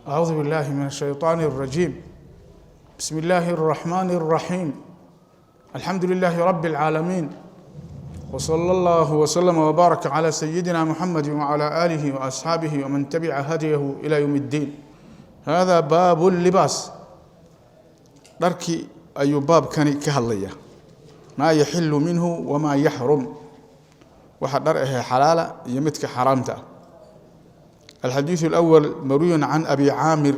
أعوذ بالله من الشيطان الرجيم. بسم الله الرحمن الرحيم. الحمد لله رب العالمين، وصلى الله وسلم وبارك على سيدنا محمد وعلى آله وأصحابه ومن تبع هديه إلى يوم الدين. هذا باب اللباس. Dharkii ayuu baabkani ka hadlaya, maa yaxilu minhu wamaa yaxrum, waxa dhar ahee xalaala iyo midka xaaraamta ah. Alxadiidu alawal marwiyun can Abi Caamir,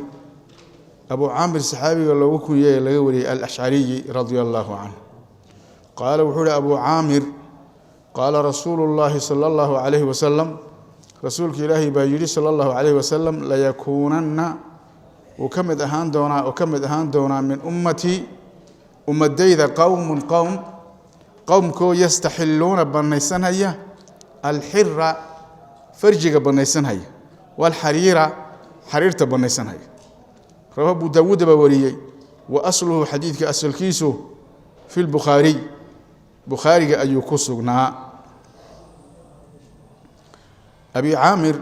Abu Caamir saxaabiga loogu kunyay laga wariyey, Alashcariyi radia allahu canh. Qaala wuxuu uhi Abu Caamir: qaala rasuulu llaahi sala allahu calayhi wasalam, rasuulka Ilaahay baa yidhi sala allahu calayhi wasalam: layakuunanna, wuu ka mid ahaan doonaa oo ka mid ahaan doonaa, min ummatii, ummadayda, qowmun, qowm, qowmkoo yastaxilluuna, bannaysanhaya, alxira, farjiga bannaysanhaya, walxariira, xariirta bannaysanhaya. Rawa Abu Daawuuda baa wariyey. Wa asluhu, xadiidka asalkiisu, fi lbukhaariy, Bukhaariga ayuu ku sugnaa. Abi Caamir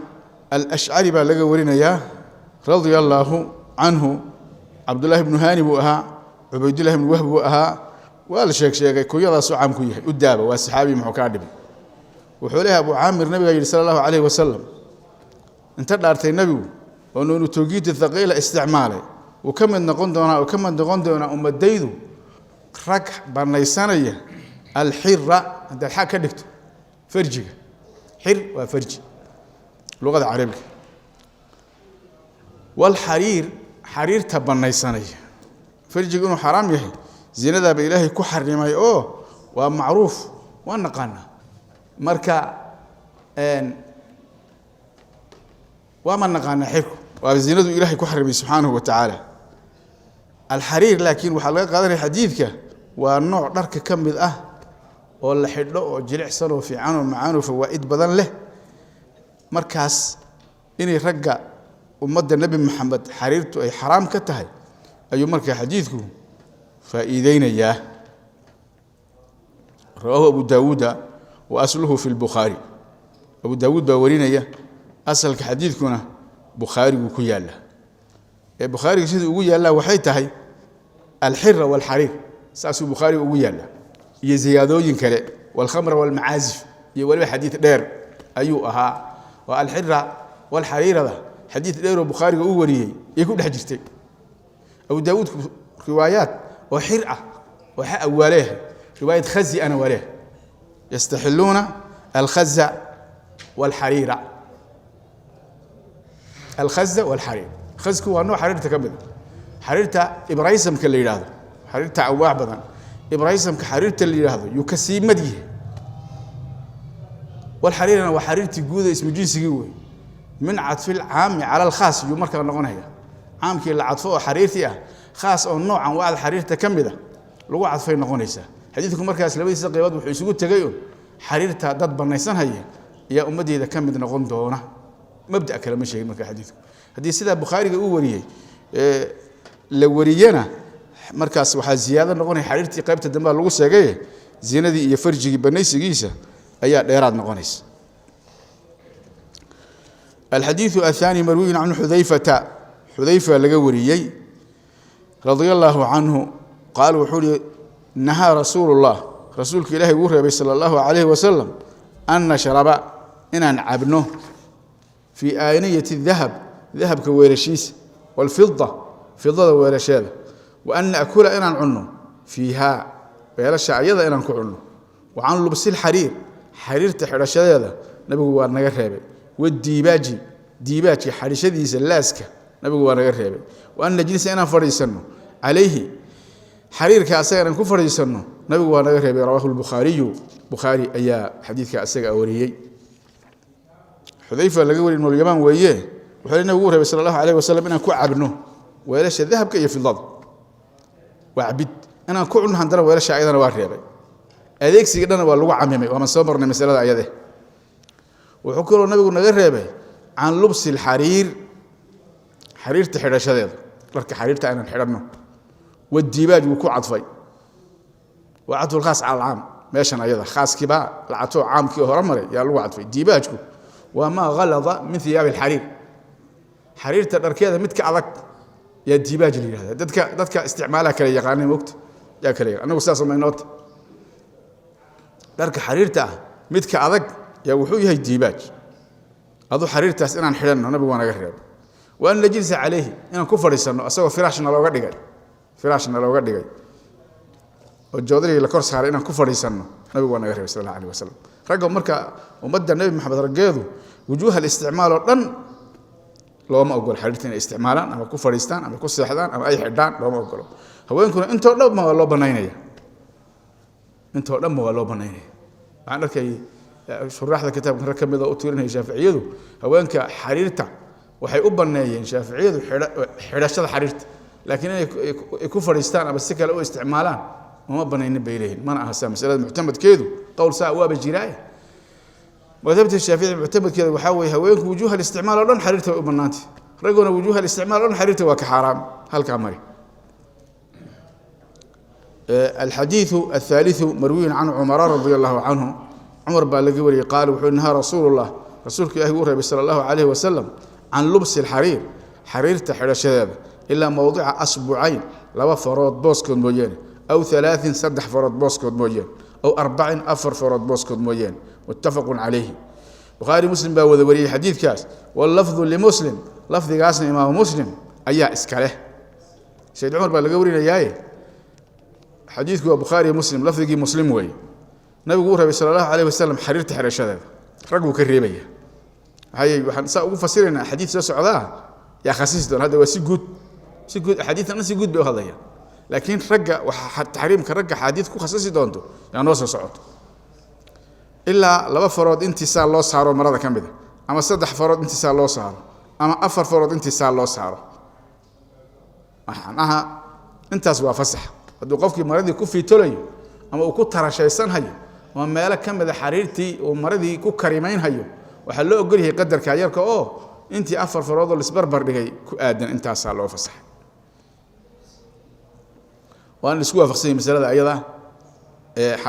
Alashcari baa laga warinayaa radia allaahu canhu. Cabdullahi bnu Hani buu ahaa, Cubaydullahi bnu Wahb buu ahaa, waa la sheeg sheegay, kunyadaasuu caam ku yahay. U daaba, waa saxaabi, muxuu kaa dhibay? Wuxuu leeyahay Abu Caamir: nabigaa yidhi sala allahu calayhi wasalam, inta dhaartay nebigu oo nuunu tawkiida thaqiila isticmaalay, wuu ka mid noqon doonaa oo ka mid noqon doonaa ummadaydu rag bannaysanaya alxira. Haddaad xag ka dhigto farjiga, xir waa farji luqada carabiga, walxariir, xariirta bannaysanaya. Farjiga inuu xaaraam yahay, zinadaaba Ilaahay ku xarimay oo waa macruuf, waa naqaanaa. Marka waa ma naqaanaa xirku waa zinadu Ilaahay ku xarimay subxaanahu wa tacaala. Alxariir laakiin waxaa laga qaadanaya xadiidka waa nooc dharka ka mid ah oo la xidho oo jilicsan oo fiican oo macaan oo fawaa'id badan leh. Markaas inay ragga ummadda Nebi Maxamed xariirtu ay xaraam ka tahay ayuu markaa xadiidku faa'iideynayaa. Rawaahu Abu Daawuuda wa asluhu fi lbukhaari. Abu Daawuud baa warinaya, asalka xadiidkuna Bukhaarigu ku yaalla. Ee Bukhaariga siduu ugu yaallaa waxay tahay alxira walxariir, saasuu Bukhaariga ugu yaallaa, iyo ziyaadooyin kale, walkhamra walmacaazif, iyo weliba xadiid dheer ayuu ahaa oo alxira walxariirada xadiid dheeroo Bukhaariga u wariyey ay ku dhex jirtay. Abu Daawuudku riwaayaad oo xir ah oo xa waa leeyahay, riwaayad khazi ana waa leeyahay, yastaxiluuna alkhaza walxariira. Alkhaza walxariir, khasku waa nooc xariirta ka mid a, xariirta ibraysamka la yidhaahdo, xariirta awaax badan, ibraysamka xariirta la yidhaahdo yuu ka sii mad yahay. Walxariirana waa xariirtii guuda, ismu jinsigii wey. Min cadfi lcaami cala alkhaas yuu markaa noqonaya, caamkii la cadfo oo xariirtii ah, khaas oo noocan waad xariirta ka mid a lagu cadfay noqonaysaa. Xadiidku markaas labadiisa qaybood wuxuu isugu tegay oo xariirta dad bannaysanhaya ayaa ummaddeeda ka mid noqon doona. Mabda kale ma sheegin. Marka xadiidku haddii sidaa Bukhaariga uu wariyey la wariyena, markaas waxaa ziyaado noqonaya xariirtii qaybta dambea lagu sheegaye, zinadii iyo farjigii banaysigiisa ayaa dheeraad noqonaysa. Alxadiidu aلthaani marwiyun can Xudayfata, Xudayfa laga wariyey radia allaahu canhu. Qaal wuxuu uhi: nahaa rasuulu اllah, rasuulka Ilaahay wuu reebay sala allahu calayhi wasalam, an nashraba, inaan cabno, fii aaniyati dahab, dahabka weelashiisa, walfida, fidada weelasheeda, wa an naakula, inaan cunno, fiihaa, weelasha ayada inaan ku cunno, wa can lubsi lxariir, xariirta xidhashadeeda nabigu waa naga reebay, wadiibaaji, diibaajka xadhishadiisa, laaska, nabigu waa naga reebay, wa an najlisa, inaan fadhiisanno, calayhi, xariirka asaga inaan ku fadhiisanno, nabigu waa naga reebay. Rawaahu lbukhaariyu, Bukhaari ayaa xadiidka asaga wariyey. Xudayfa laga wariy, ibnulyamaan weeye. Wuxuu nabigu u reebay sala allahu alayh wasalam inaan ku cabno weelasha dahabka iyo fidada, waa cabid, inaan ku cunno haddana weelasha ayadana waa reebay. Adeegsiga dhanna waa lagu camimay, waaman soo marnay masalada ayade. Wuxuu kaloo nabigu naga reebay can lubsi alxariir, xariirta xidhashadeeda, dharka xariirta inaan xidhanno. Wadiibaaj wuu ku cadfay, waa cadfu lkhaas cala alcaam meeshan ayada, khaaskiibaa la cadfo, caamkii hore maray yaa lagu cadfay. Diibaajku waa maa halada min hiyaabi alxariir, Xariirta dharkeeda mid ka adag yaa diibaaj la yihahda. Dadka isticmaalaha kale yaqaanay, mogta yaa kale yaqaan. Anagu sidaas maynoota dharka xariirta ah midka adag yaa wuxuu yahay diibaaj. Adu xariirtaas inaan xidhanno nabigu waa naga reebay. Wa an najlisa calayhi, inaan ku fadhiisanno asagoo firaashna looga dhigay, firaashna looga dhigay oo joodarigii la kor saaray, inaan ku fadhiisanno nabigu waa naga reebay sal Allah alayh wasalam. Ragga marka ummadda Nebi Maxamed raggeedu wujuuha alisticmaal oo dhan looma ogolo xariirta inay isticmaalaan ama ku fadhiistaan ama ku seexdaan ama ay xidhaan, looma ogolo. Haweenkuna intoo dhanba waa loo banaynaya, intoo dhanba waa loo banaynaya. Waxaan arkay shuraaxda kitaabka rag ka mid oo u tirinaya shaaficiyadu haweenka xariirta waxay u baneeyeen shaaficiyadu xidhashada xariirta, laakiin inay ku fadhiistaan ama si kale u isticmaalaan uma banaynin bay leeyihin. Mana aha saa masalada muctamadkeedu, qowl saa waaba jiraaye. Madhabta shaafici muctamadkeeda waxaa weeye haweenku wujuuha alisticmaal oo dhan xariirta way u bannaantay, ragguna wujuuha alisticmaal o dhan xariirta waa ka xaaraam. Halkaa mari. Alxadiiثu الثaaliثu marwiyun can cumara radi allahu canhu, cumar baa laga wariyey, qaal wuxuu nahaa rasuulu llah, rasuulka ilahi uu reebay sala allahu calayhi wasalam, can lubsi alxariir, xariirta xidhashadeeda, ilaa mowdica asbucayn, laba farood booskood mooyaane, aw alaain, saddex farood booskood mooyaane, aw arbacin, afar farood booskood mooyaane. Muttafaqun calayhi, Bukhaari Muslim baa wada wariyey xadiidkaas. Wallafdu limuslim, lafdigaasna imaamu Muslim ayaa iska leh. Sayd Cumar baa laga warinayaaye, xadiidku waa Bukhaari Muslim, lafdigii Muslim weeye. Nabigu uu rabay sala allahu alayh wasalam xariirta xidhashadeeda, ragguu ka reebaya. Maxaa waxaan saa ugu fasiraynaa? Xadiid soo socdaa yaa khasiisi doona. Hadda waa si guud, si guud axaadiistan dhan si guud bay u hadlayaan, laakiin ragga waxaa taxriimka ragga xaadiid ku khasisi doonto yaa noo soo socoto. Ilaa laba farood intii saa loo saaro marada ka mida, ama saddex farood intii saa loo saaro, ama afar farood intii saa loo saaro, macnaha intaas waa fasax. Hadduu qofkii maradii ku fiitolayo ama uu ku tarashaysanhayo ama meelo ka mida xariirtii uu maradii ku karimaynhayo, waxaa loo ogol yahay qadarka yarka oo intii afar faroodoo laisbarbar dhigay ku aadan, intaasaa loo fasaxay. Waana la isku waafaqsanyay masalada ayada.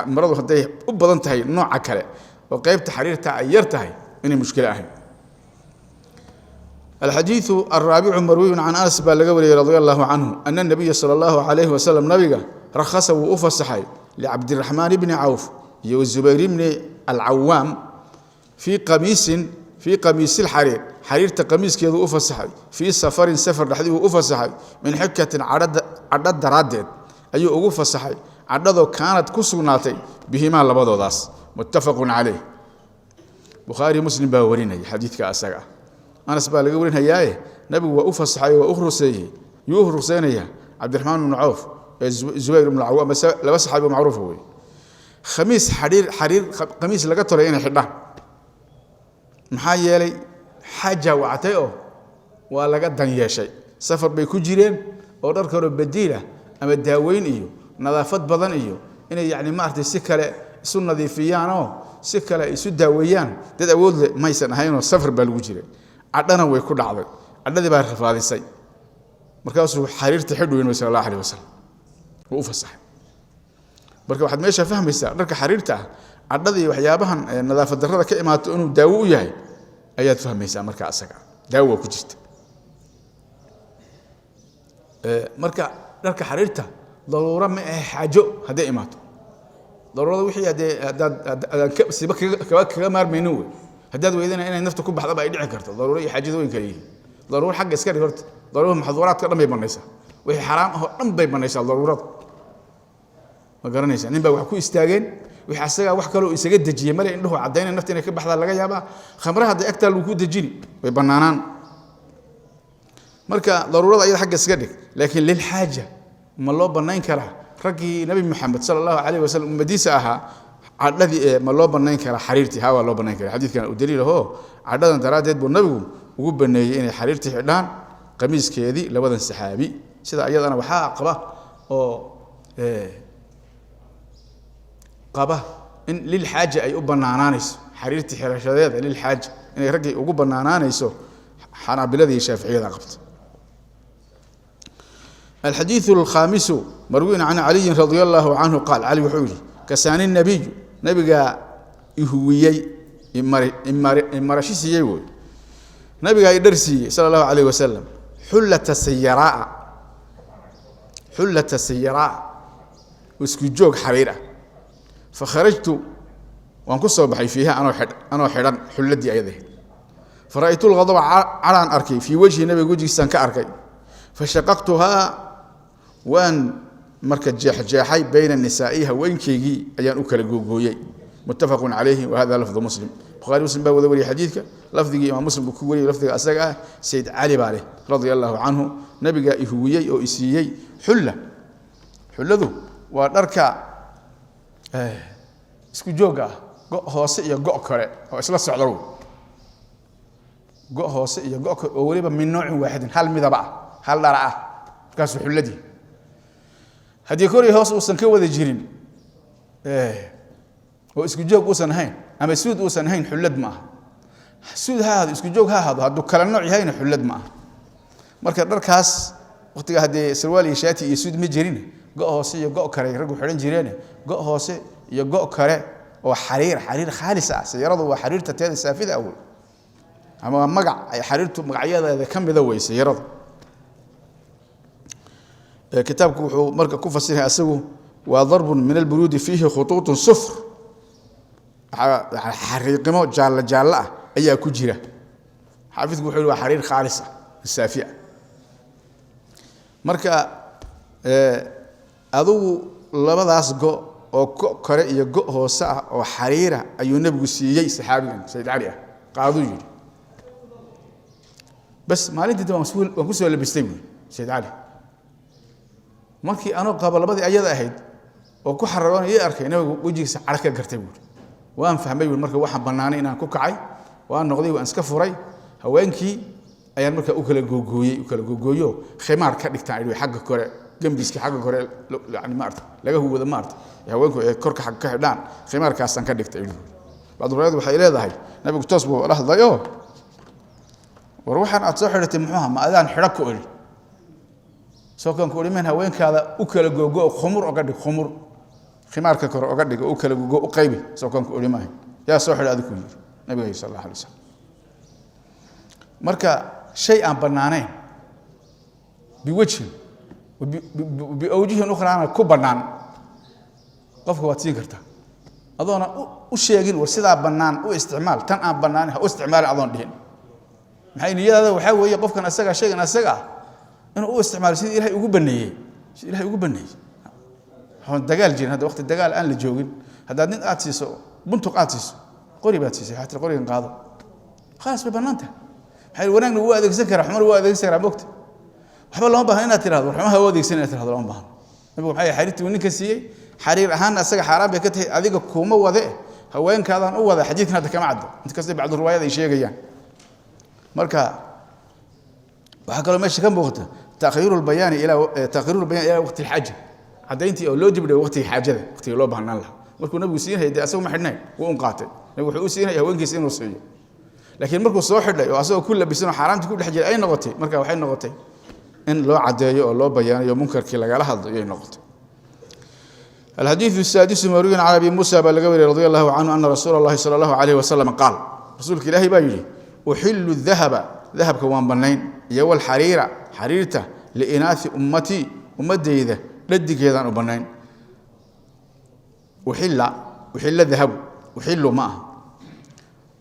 Maradu hadday u badan tahay nooca kale oo qeybta xariirta ay yar tahay, inay mushkilo ahayn. Alxadiiثu alraabicu marwiyun can Anas baa laga wariyey radi allahu canhu ana nabiya sala allahu alayhi wasalam, nabiga rakhasa, wuu u fasaxay licabdiraxmaan bni Cawf iyo Zubayr bni Alcawaam fii qamiisin, fii qamiisi lxariir, xariirta qamiiskeedu u fasaxay, fii safarin, safar dhexdii uu u fasaxay, min xikatin, cadho daraaddeed ayuu ugu fasaxay, cadhadoo kaanad ku sugnaatay bihimaa labadoodaas. Muttafaqun calayh, Bukhaari Muslim baa warinaya xadiidka asaga ah. Anas baa laga warinayaaye, nabigu waa u fasaxay, waa u ruseeyey. Yuu u ruseynayaa? Cabdiraxmaan ibnu Cawf ee Zubayr ibnu Cawaam, laba saxaabi oo macruufa wey. Khamiis xariir, xariir khamiis laga tolay inay xidhaan, maxaa yeelay xaajaa wactay oo waa laga dan yeeshay. Safar bay ku jireen oo dhar kaloo badiilah ama daaweyn iyo nadaafad badan iyo inay yacni maaragtay si kale isu nadiifiyaanoo si kale isu daaweeyaan dad awood leh maysan ahaynoo safar baa lagu jiray. Cadhana way ku dhacday, cadhadii baa rafaadisay, markaasuu xariirta xidhu nabi sala allah alayh wasalam wuu u fasaxay. Marka waxaad meesha fahmaysaa dharka xariirta ah cadhada iyo waxyaabahan nadaafad darrada ka imaato inuu daawo u yahay ayaad fahmaysaa. Marka asaga daawo ku jirta. Marka dharka xariirta daruuro ma ahe, xaajo hadday imaato, daruurada wixii haddee haddaad adaan siba kaga maarmaynin wey. Haddaad weydana inay nafta ku baxdaba ay dhici karto. Daruuro iyo xaajada way kala yihiin. Daruuro xagga iska dhig horta. Daruuro maxduuraadka dhan bay banaysaa, wixii xaraam ah oo dhan bay banaysaa daruurada, ma garanaysaa? Nin baa wax ku istaageen, wixii asagaa wax kaloo isaga dejiyey male, indhuhu caddaynay, nafta inay ka baxdaa laga yaabaa. Khamraha hadday agtaa lagu ku dejini way bannaanaan. Marka daruurada ayada xagga iska dhig, laakiin lilxaaja ma loo bannayn karaa raggii Nabi Maxamed sala allahu calayh wasalam ummadiisa ahaa cadhadii ee ma loo bannayn karaa xariirtii? Haa, waa loo bannayn karaa. Xadiidkan u daliil ahoo cadhadan daraaddeed buu nabigu ugu baneeyey inay xariirtii xidhaan qamiiskeedii labadan saxaabi. Sida ayadana waxaa qaba oo qaba in lilxaaja ay u bannaanaanayso xariirtii xirashadeeda, lilxaaja inay raggii ugu bannaanaanayso xanaabilada iyo shaaficiyada qabta. الxadيiث الkhاamiس marwiin can عaliyi radي الlahu canhu qaal, cali wuxuu yihi: kasaani الnabiyu, nabigaa ihuwiyey, imarasho siiyey wey. Nabigaa i dhar siiyey sala Allahu alayh wasalam, xullata sayaraa, xullata sayaraa, isku joog xariir ah. Fakharajtu, waan ku soo baxay, fiiha, anoo xidhan xulladii ayadahayd. Fara'aytu lghadaba, caraan arkay, fii wajhi, nabiga wejigiisaan ka arkay. Fashaqaqtuhaa, waan marka jeexjeexay, bayna nisaa'i, haweenkeygii ayaan u kala googooyey. Muttafaqun calayhi, wa hada lafdu Muslim. Bukhari, Muslim baa wada wariyey xadiidka. Lafdigii Imaam Muslim buu ku wariyey. Lafdiga asaga ah Sayid Cali baa leh radia Allahu canhu: nabigaa i huwiyey oo i siiyey xulla. Xulladu waa dharka isku joogga ah, go' hoose iyo go' kore oo isla socda wey, go' hoose iyo go' kore oo weliba min noocin waaxidin, hal midaba ah, hal dhara ah. Markaasuu xulladii, haddii kor iyo hoos uusan ka wada jirin oo isku joog uusan ahayn ama suud uusan ahayn, xullad ma aha. Suud ha ahaado, isku joog ha ahaado, hadduu kala nooc yahayna xullad ma aha. Marka dharkaas waqtiga haddee sarwaal iyo shaati iyo suud ma jirin, go' hoose iyo go' kale raggu xidhan jireene, go' hoose iyo go' kale oo xariir, xariir khaalis ah. Sayaradu waa xariirta teeda saafida awey, ama waa magac ay xariirtu magacyadeeda ka mida wey sayaradu. Kitaabku wuxuu marka ku fasiraya asagu waa darbun min alburuudi fiihi khutuutun sufr, xariiqimo jaallo jaallo ah ayaa ku jira. Xaafidku wuxuu yihi waa xariir khaalis ah, saafi ah. Marka adugu labadaas go oo go kore iyo go hoose ah oo xariira ayuu nebigu siiyey saxaabigan Sayid Cali ah. Qaaduu yidhi, bas maalintii dambe waan ku soo labistay buui Sayid Cali. Markii anoo qabo labadii ayada ahayd oo ku xaragoona ii arkay, nabigu wejigiisa cadho ka gartay buuri. Waan fahmay buuri marka waxaan bannaanay inaan ku kacay. Waan noqday, waan iska furay, haweenkii ayaan markaa u kala googooyey, u kala googooyo, khimaar ka dhigtaan idhi, xagga kore, gembiska xagga kore, yani maarata laga huwado, maarata haweenku ay korka xagga ka xidhaan, khimaarkaasaan ka dhigtay idhi. Bacdu riwaayad waxay leedahay nabigu toos buu la hadlay oo: "War, waxaan aad soo xidhatay muxuuha? Ma adaan xidho ku idhi? Soo kan ku idhi meen haweenkaada u kala googo, khumur oga dhig, khumur khimaarka kore oga dhig oo u kala gogo, u qaybi, soo kan ku idhi maahay? Yaa soo xidha adigu?" Yidhi nabiga sal Allah alay wasalam. Marka shay aan bannaanayn biwajhin biawjihin ukhraana ku bannaan qofka waad siin kartaa adoona u sheegin: "War, sidaa bannaan u isticmaal, tan aan bannaanin ha u isticmaalin," adoon dhihin. Maxay niyadaada waxaa weeye qofkan asaga shaygan asaga ah inuu u isticmaalo sidii Ilahay ugu baneeyey, sidii Ilahay ugu baneeyey. Waxaan dagaal jirin hadda, waqti dagaal aan la joogin, haddaad nin aad siiso buntuq, aad siiso qori, baad siisay, waxaad tiri: "Qorigan qaado," khalaas, bay bannaan tahay. Maxay wanaagna wuu adeegsan karaa, xumana wuu adeegsan karaa, mogta? Waxba lama baahna inaad tirahdo: "War, xumaha u adeegsan," inaad tirahdo lama baahno. Nabigu maxay xariirtii uu ninka siiyey? Xariir ahaan asaga xaaraan bay ka tahay, adiga kuma wade, haweenkaadaan u wada. Xadiidkan hadda kama caddo, inkastay bacdu riwaayad ay sheegayaan. Marka waxaa kaloo meesha ka muuqata taakhiiru lbayaan ilaa waqti alxaaja, caddayntii oo loo dibdhigo waqtigii xaajada, waqtigii loo baahnaan lahaa. Markuu nabigu siinayay dee asagu ma xidhnayn, wuu un qaatay. Nabigu wuxuu u siinaya haweenkiisa inuu siiyo, laakiin markuu soo xidhay oo asagoo ku labisan oo xaaraamtii ku dhex jiray ay noqotay, marka waxay noqotay in loo caddeeyo oo loo bayaanayo, munkarkii lagala hadlo ayay noqotay. الحديث السادس مروي عن أبي موسى بلغ رضي الله عنه أن رسول الله صلى الله عليه وسلم قال، رسولك إلهي بايجي: أحل الذهب، ذهبka waan banayn, iyo والحرير، xariirta, لإناث أمتي، ummadayda dhadigeedaan u banayn. أحل، أحل الذهب، أحل ma aha,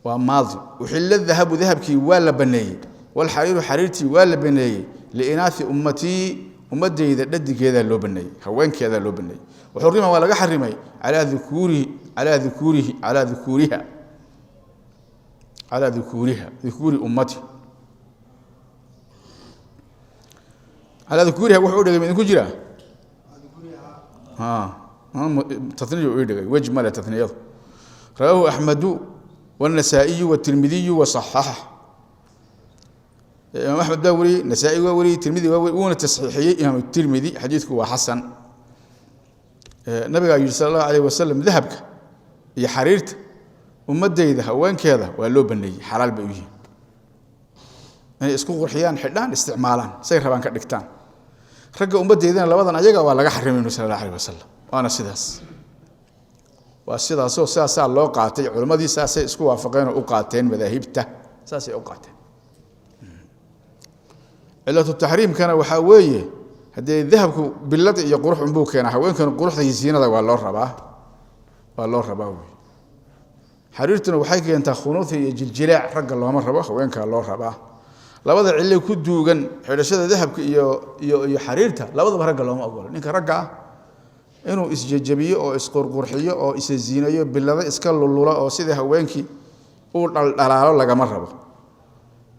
waa maadi. أحل الذهب، dahabkii waa la baneeyey, والحرير، xariirtii waa la baneeyey, لإناث أمتي، ummadayda dhadigeedaa loo baneeyey, haweenkeedaa loo baneeyey. وحرم، waa laga xarimay, calaa dukuurihi, calaa dukuurihi, calaa dukuuriha, calaa dukuuriha, dukuuri ummati, calaa dukuuriha. Wuxuu u dhigay ma idinku jiraa? Taniyu ii dhigay, wej male taniyadu. Rawaahu Axmedu والنasaa'iyu والtirmidiyu waصaxaxa. Imaam Axmed baa wariyey, Nasaa-i waa wariyey, Tirmidi waa wariyey, wuuna tasxiixiyey Imaam Tirmidi. Xadiidku waa xasan. Nabigaa yidhi sala Allahu alayh wasalam: dahabka iyo xariirta ummadayda haweenkeeda waa loo baneeyey, xalaal bay u yihiin inay isku qurxiyaan, xidhaan, isticmaalaan, say rabaan ka dhigtaan. Ragga ummaddeydana labadan ayaga waa laga xarimay sala Allah alayh wasalam. Waana sidaas, waa sidaasoo sidaasaa loo qaatay. Culimmadii saasay isku waafaqeen oo u qaateen, madaahibta saasay u qaateen. Cilatu taxriimkana waxaa weeye haddee dahabku bilada iyo qurux unbuu keenaa, haweenkana quruxda iyo ziinada waa loo rabaa, waa loo rabaa wey. Xariirtuna waxay keentaa khunuuda iyo jiljilaac, ragga looma rabo, haweenkaa loo rabaa. Labada cille ku duugan xidhashada dahabka iyo iyo iyo xariirta labadaba ragga looma ogolo. Ninka ragga ah inuu isjejebiyo oo isqurqurxiyo oo isa ziinayo, bilado iska lulula oo sidii haweenkii uu dhaldhalaalo lagama rabo.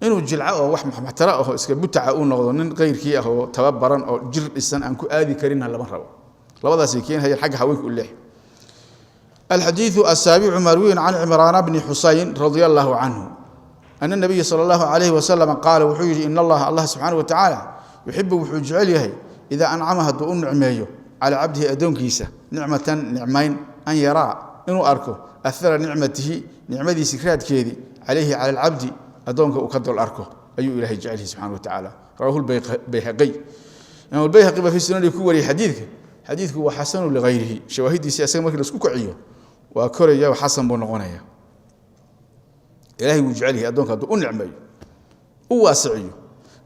Inuu jilco oo wax maxmatara aho iska butaca uu noqdo, nin qayrkii ah oo tababaran oo jir dhisan aan ku aadi karinna lama rabo. Labadaasay keenhayeen xagga haweenka u leex. الحديث السابع مروي عن عمران بن حسين رضي الله عنه أن النبي صلى الله عليه وسلم قال وحيري إن الله الله سبحانه وتعالى يحب وحو جعل إذا أنعم هدو نعميه على عبده أدونكيسة نعمة نعمين أن يرى إنه أركو أثر نعمته نعمتي سكرات كيدي عليه على العبد أدونك أكدر الأركو أي إلهي جعله سبحانه وتعالى. رواه البيهقي. يعني البيهقي في السنن كوري حديثك، حديثك هو حسن لغيره، شواهدي سياسة markii la isku kiciyo waa koraya oo xasan buu noqonaya. Ilaahay wuu jecel yahay addoonka hadduu u nicmeeyo, u waasiciyo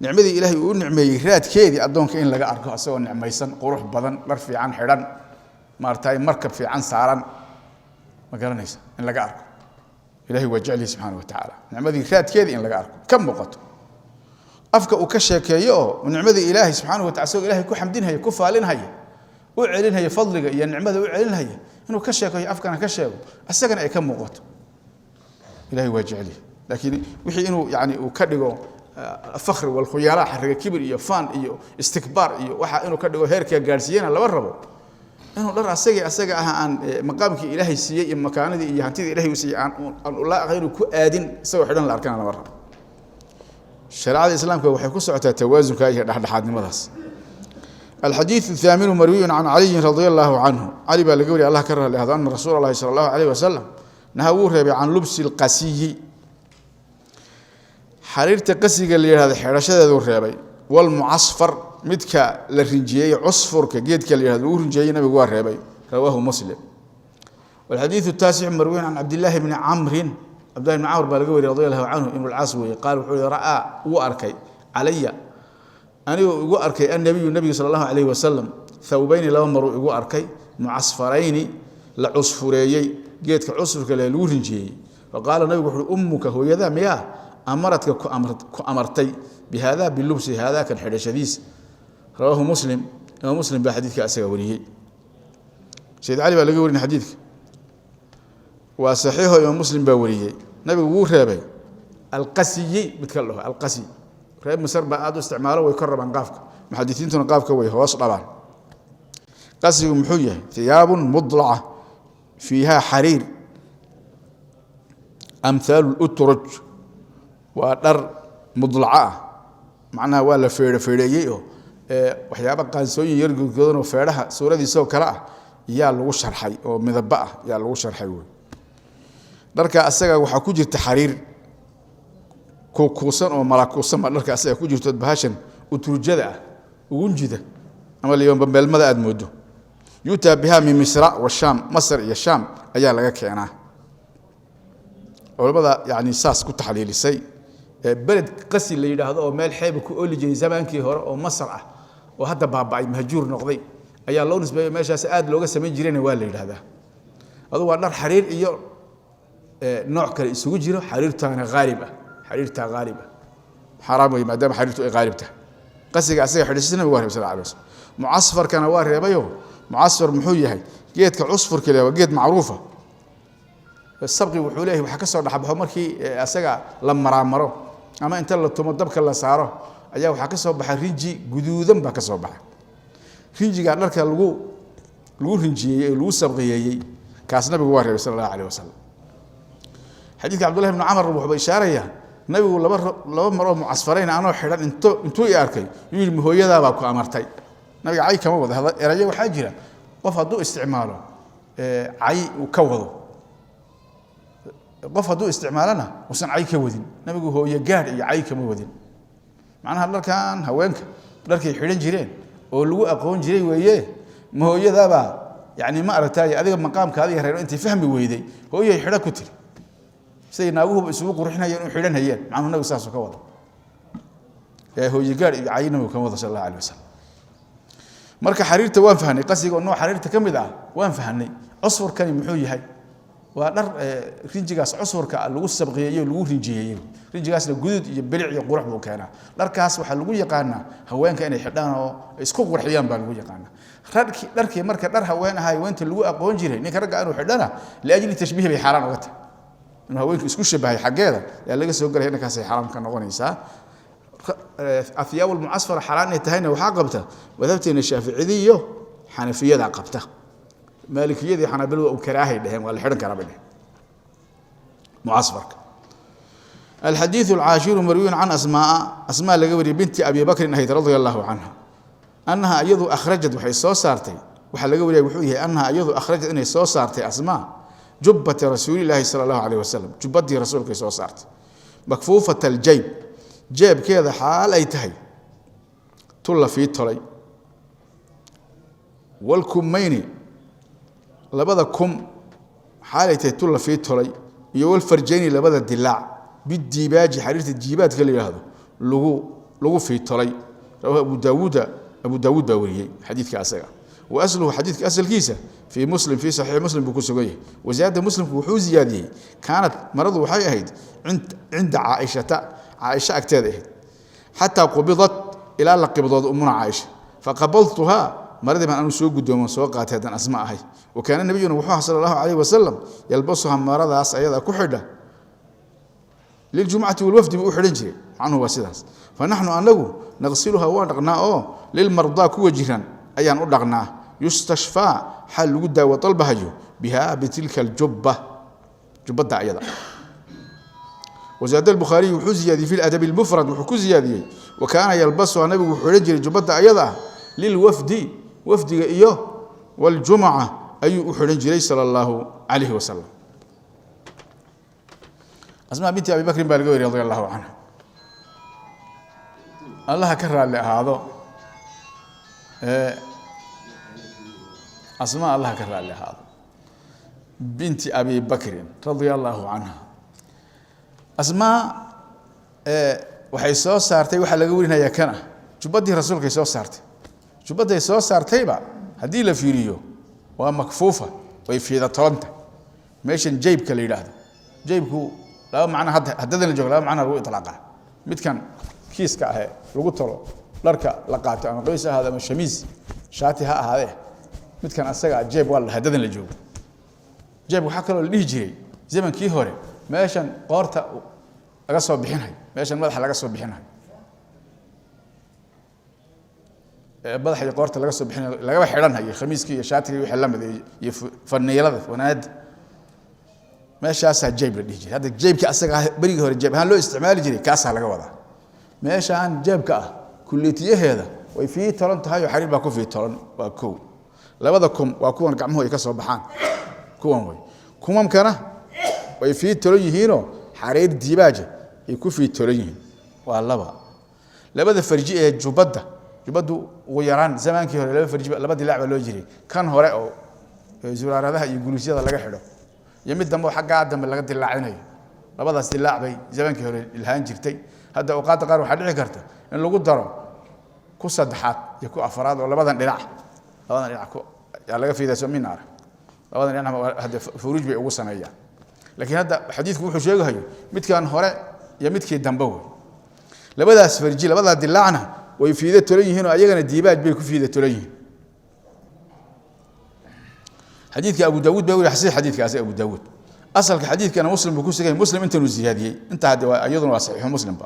nicmadii ilaahay uu u nicmeeyey, raadkeedii addoonka in laga arko asagoo nicmaysan, qurux badan, dhar fiican xidhan, maaragtay markab fiican saaran, ma garanaysa, in laga arko ilaahay waa jecel yahay subxaana wa tacaala. Nicmadii raadkeedii in laga arko ka muuqato, afka uu ka sheekeeyo oo nicmadii ilaahay subxaana wa tacala isagoo ilaahay ku xamdinhaya, ku faalinhaya, u celinhaya fadliga iyo nicmada u celinhaya, inuu ka sheekeeyo, afkana ka sheego, isagana ay ka muuqato, ilahay waa jecel yahay. Laakiin wixii inuu yani uu ka dhigo fakhri walkhuyalaa, xariga kibir iyo faan iyo istikbaar iyo waxa inuu ka dhigo heerkaa gaadhsiiyana lama rabo. Inuu dhar asagii asaga ah aan maqaamkii ilaahay siiyey iyo makaanadii iyo hantidii ilahay uu siiyey aan ulaaqa inuu ku aadin isagoo xidhan la arkana lama rabo. Shareecada islaamka waxay ku socotaa tawaasunka iyo dhexdhexaadnimadaas. الحديث الثامن مروي عن علي رضي الله عنه، علي baa laga wariya, Allah ka raalli ahdo, أن رsuul الlahi صلى الله عليه وسلم nahaa, wuu reebay, عن لبس الqasiyi, xariirta qasiga la yihahdo xidhashadeeduu reebay, والmucasfar, midka la rinjiyey, cusfurka geedka la yihahdo lagu rinjiyey, nabigu waa reebay. رواه مسلم. والحديث التاسع مروي عن عبد الله بن عمرو، عبد الله بن عمرو baa laga wariyay رضي الله عنه, ibn الcaas weeye, qaal wuxuu yihi ra'aa, wuu arkay, calaya, aniguu igu arkay, النبي, nabiga sala allahu alayhi wasalam, thawbayni, laba maruu igu arkay, mucasfarayni, la cusfureeyey, geedka cusfurka leh lagu rinjiyeeyey. Faqaala, nabigu wuxu uhi, ummuka, hooyadaa miyaa, amaradka, ku amartay, bihaadaa, bilubsi haadaa, kan xidhashadiisa. رواه مسلم. Imaam Muslim baa xadiidka asaga wariyey. Sayid Cali baa laga warin, xadiidka waa saxiixo, imaam Muslim baa wariyey. Nabigu wuu reebay alqasiyi, midka la dhaho alqasi, reer Masar baa aad u isticmaalo, way kor rabaan qaafka, muxadisiintuna qaafka way hoos dhabaan. Qasigu muxuu yahay? ثياب مضلعة فيها حرير أمثال الأترج. Waa dhar mudlaco ah, macnaha waa la feedho feedheeyey oo waxyaaba qaansooyin yar godgodan oo feedhaha suuradiisoo kale ah yaa lagu sharxay oo midaba ah yaa lagu sharxay wey. Dharka asaga waxaa ku jirta xariir kuukuusan oo malakuusan baa dharka asaga ku jirto, bahashan uturjada ah, ugunjida ama libanbambeelmada aad moodo. يؤتى بها من مصر والشام, Masr iyo Shaam ayaa laga keenaa. Culamada yani saas ku taxliilisay, beled qasi la yidhaahdo oo meel xeeba ku ooli jiray zamaankii hore oo Masar ah oo hadda baaba'ay, mahjuur noqday, ayaa loo nisbeeyo, meeshaas aad looga samayn jirayna waa la yidhahdaa. Adugu waa dhar xariir iyo nooc kale isugu jiro, xariirtaana haalib ah, xariirtaa haalib ah. Xaaraam wey maadaama xariirtu ay haalib tahay. Qasiga asaga xidhashadiisa nabigu waa reebay sal alay waslam. Mucasfarkana waa reebayo. Mucasfar muxuu yahay? Geedka cusfurka le waa geed macruufa. Sabqi wuxuu leeyahay waxa ka soo dhexbaxo markii asaga la maraamaro ama inta la tumo dabka la saaro, ayaa waxaa ka soo baxa rinji guduudan baa ka soo baxa. Rinjigaa dharka lagu rinjiyeeyey ee lagu sabqiyeeyey, kaas nabigu waa reebay sala allahu alayh wasalam. Xadiidka Cabdullahi bni Camar wuxuuba ishaarayaa nabigu laba maroo mucasfarayn anoo xidhan intuu i arkay yuu yidhi, mahooyadaabaa ku amartay? Nabiga cay kama wado. Erayo waxaa jira qof hadduu isticmaalo cay uu ka wado, qof hadduu isticmaalona uusan cay ka wadin. Nabigu hooyo gaadh iyo cay kama wadin. Macnaha dharkan haweenka dharkay xidhan jireen oo lagu aqoon jiray weeye. Ma hooyadaabaa yani ma aragtay adiga maqaamkaada iyo reero intay fahmi weyday hooyay xidho ku tiri, siday naaguhuba isugu qurxinayeen u xidhan hayeen? Macnuhu nabigu saasuu ka wada. Ee hooyigaar iyo cayi nabigu kama wada sal allahu alayh wasalam. Marka xariirta waan fahnay, qasiga oo nooc xariirta ka mid ah waan fahnay. Cusfurkani muxuu yahay? Waa dhar rinjigaas cusfurka lagu sabqiyeeyo, lagu rinjiyeeyey. Rinjigaasna guduud iyo bilic iyo qurux buu keenaa. Dharkaas waxaa lagu yaqaanaa haweenka inay xidhaan oo isku qurxiyaan baa lagu yaqaanaa. Rarkii dharkii marka dhar haween ahaa, haweenta lagu aqoon jiray, ninka ragga inuu xidhana liajli tashbiih bay xaaraan uga tahay. Inuu haweenku isku shabahay xaggeeda yaa laga soo galaya, dhankaasay xaaraam ka noqonaysaa. Athyaab almucasfara xaaraan inay tahayna waxaa qabta madhabteena shaaficida iyo xanafiyada qabta. Maalikiyadii xanaabiladu waa karaahay dheheen, waa la xidhan karaa bay dheheen mucasfarka. الحديث العاشر مروي عن أسماء، أسماء لقوري بنت أبي بكر أهيد رضي الله عنها، أنها أيضا أخرجت وحي سو سارتي، وحا لقوري وحويه أنها أيضا أخرجت إني سو سارتي أسماء جبة رسول الله صلى الله عليه وسلم، جبتي رسولك سو سارتي مكفوفة الجيب، جيب كذا حال أي تهي تلا في تري والكمين لبدا كم حالي تهي تلا في تري iyo walfarjayni labada dilaac bidibaaji xariirta diibaadka la yidhaahdo lagu fiitolay. Rawahu abu daawuuda, abu daawuud baa wariyey xadiidka asaga. Wa asluhu xadiidka asalkiisa fii muslim, fii saxiixi muslim buu ku sugan yahay. Wasaada muslimku wuxuu ziyaadiyey kaanad maradu waxay ahayd cinda caaishata, caaisha agteeda ahayd, xataa qubidat ilaa la qibdoodo umuna caaisha. Faqabaltuhaa maradii baan anu soo guddooman soo qaatay haddaan asma ahay. Wa kaana nabiyuna wuxuu aha sala allahu calayhi wasalam yalbasuha maradaas ayadaa ku xidha liljumcati walwafdi buu u xidhan jiray. Macnuhu waa sidaas. Fa naxnu anagu naqsiluha waan dhaqnaa oo lilmardaa kuwa jiran ayaan u dhaqnaa, yustashfaa xaal lagu daawo dalbahayo bihaa bitilka aljubba, jubbadda ayada. وزاد البخاري وحو زيادي في الأدب المفرد وحو زيادي وكان يلبسها نبي وحو جري جبدا أيضا للوفد، وفد إيوه والجمعة أي أحرن جري صلى الله عليه وسلم. أسماء بنت أبي بكر بالغوري رضي الله عنها، الله كرر هذا. أسماء الله كرر هذا بنت أبي بكر رضي الله عنها. Asmaa waxay soo saartay, waxaa laga warinayaa kana jubbadii rasuulkay soo saartay. Jubadday soo saartayba haddii la fiiriyo waa makfuufa, way fiida tolanta. Meeshan jaybka la yidhaahdo, jaybku laba macno hadda haddadan la joogo laba macno lagu iطlaaqaa. Midkan kiiska ahee lagu tolo dharka la qaato, ama qays ha ahaado ama shamiis shaati ha ahaadee, midkan asaga jeeb waa la haddadan la joogo. Jeeb waxaa kaloo la dhihi jiray zamankii hore meeshan qoorta laga soo bixinayo, meeshan madaxa laga soo bixinayo, madaxa iyo qoorta laga soo bixinayo lagaba xidhanhayo khamiiskii iyo shaatiga wixii la mid iyo faniilada fanaanada, meeshaasaa jeeb la dhihi jiray. Hadda jeebkii asaga berigii hore jeeb ahaan loo isticmaali jiray kaasaa laga wadaa. Meeshaan jeebka ah kulliyatiyaheeda way fii tolan tahay oo xariir baa ku fii tolan. Waa kow. Labada kum waa kuwan gacmuhu ay ka soo baxaan, kuwan way kumamkana way fii tolan yihiinoo xariir diibaaja ay ku fii tolan yihiin. Waa laba. Labada farji ee jubbadda, jubbaddu ugu yaraan zamaankii hore laba farji, laba dilaac baa loo jiray, kan hore oo zuraaradaha iyo guluusyada laga xidho iyo mid dambe oo xaggaa dambe laga dilaacinayo. Labadaas dilaac bay zamaankii hore ilhaan jirtay. Hadda awqaadda qaar waxaa dhici karta in lagu daro ku saddexaad iyo ku afaraad oo labadan dhinac, labadan dhinac ku yaa laga fiidaa soo min arag, labadan dhinac hadda furuuj bay ugu sameeyaan. Laakiin hadda xadiidku wuxuu sheegahayo midkan hore iyo midkii dambe wey. Labadaas farji, labadaa dilaacna way fiida tolan yihiin oo ayagana diibaaj bay ku fiida tolan yihiin. Xadiidka Abu Daawuud baa weri xasii xadiidkaasi Abu Daawuud. Asalka xadiidkana Muslim buu ku sugan yahay. Muslim intanuu ziyaadiyey inta hadde waa iyaduna waa saxiixu Muslimba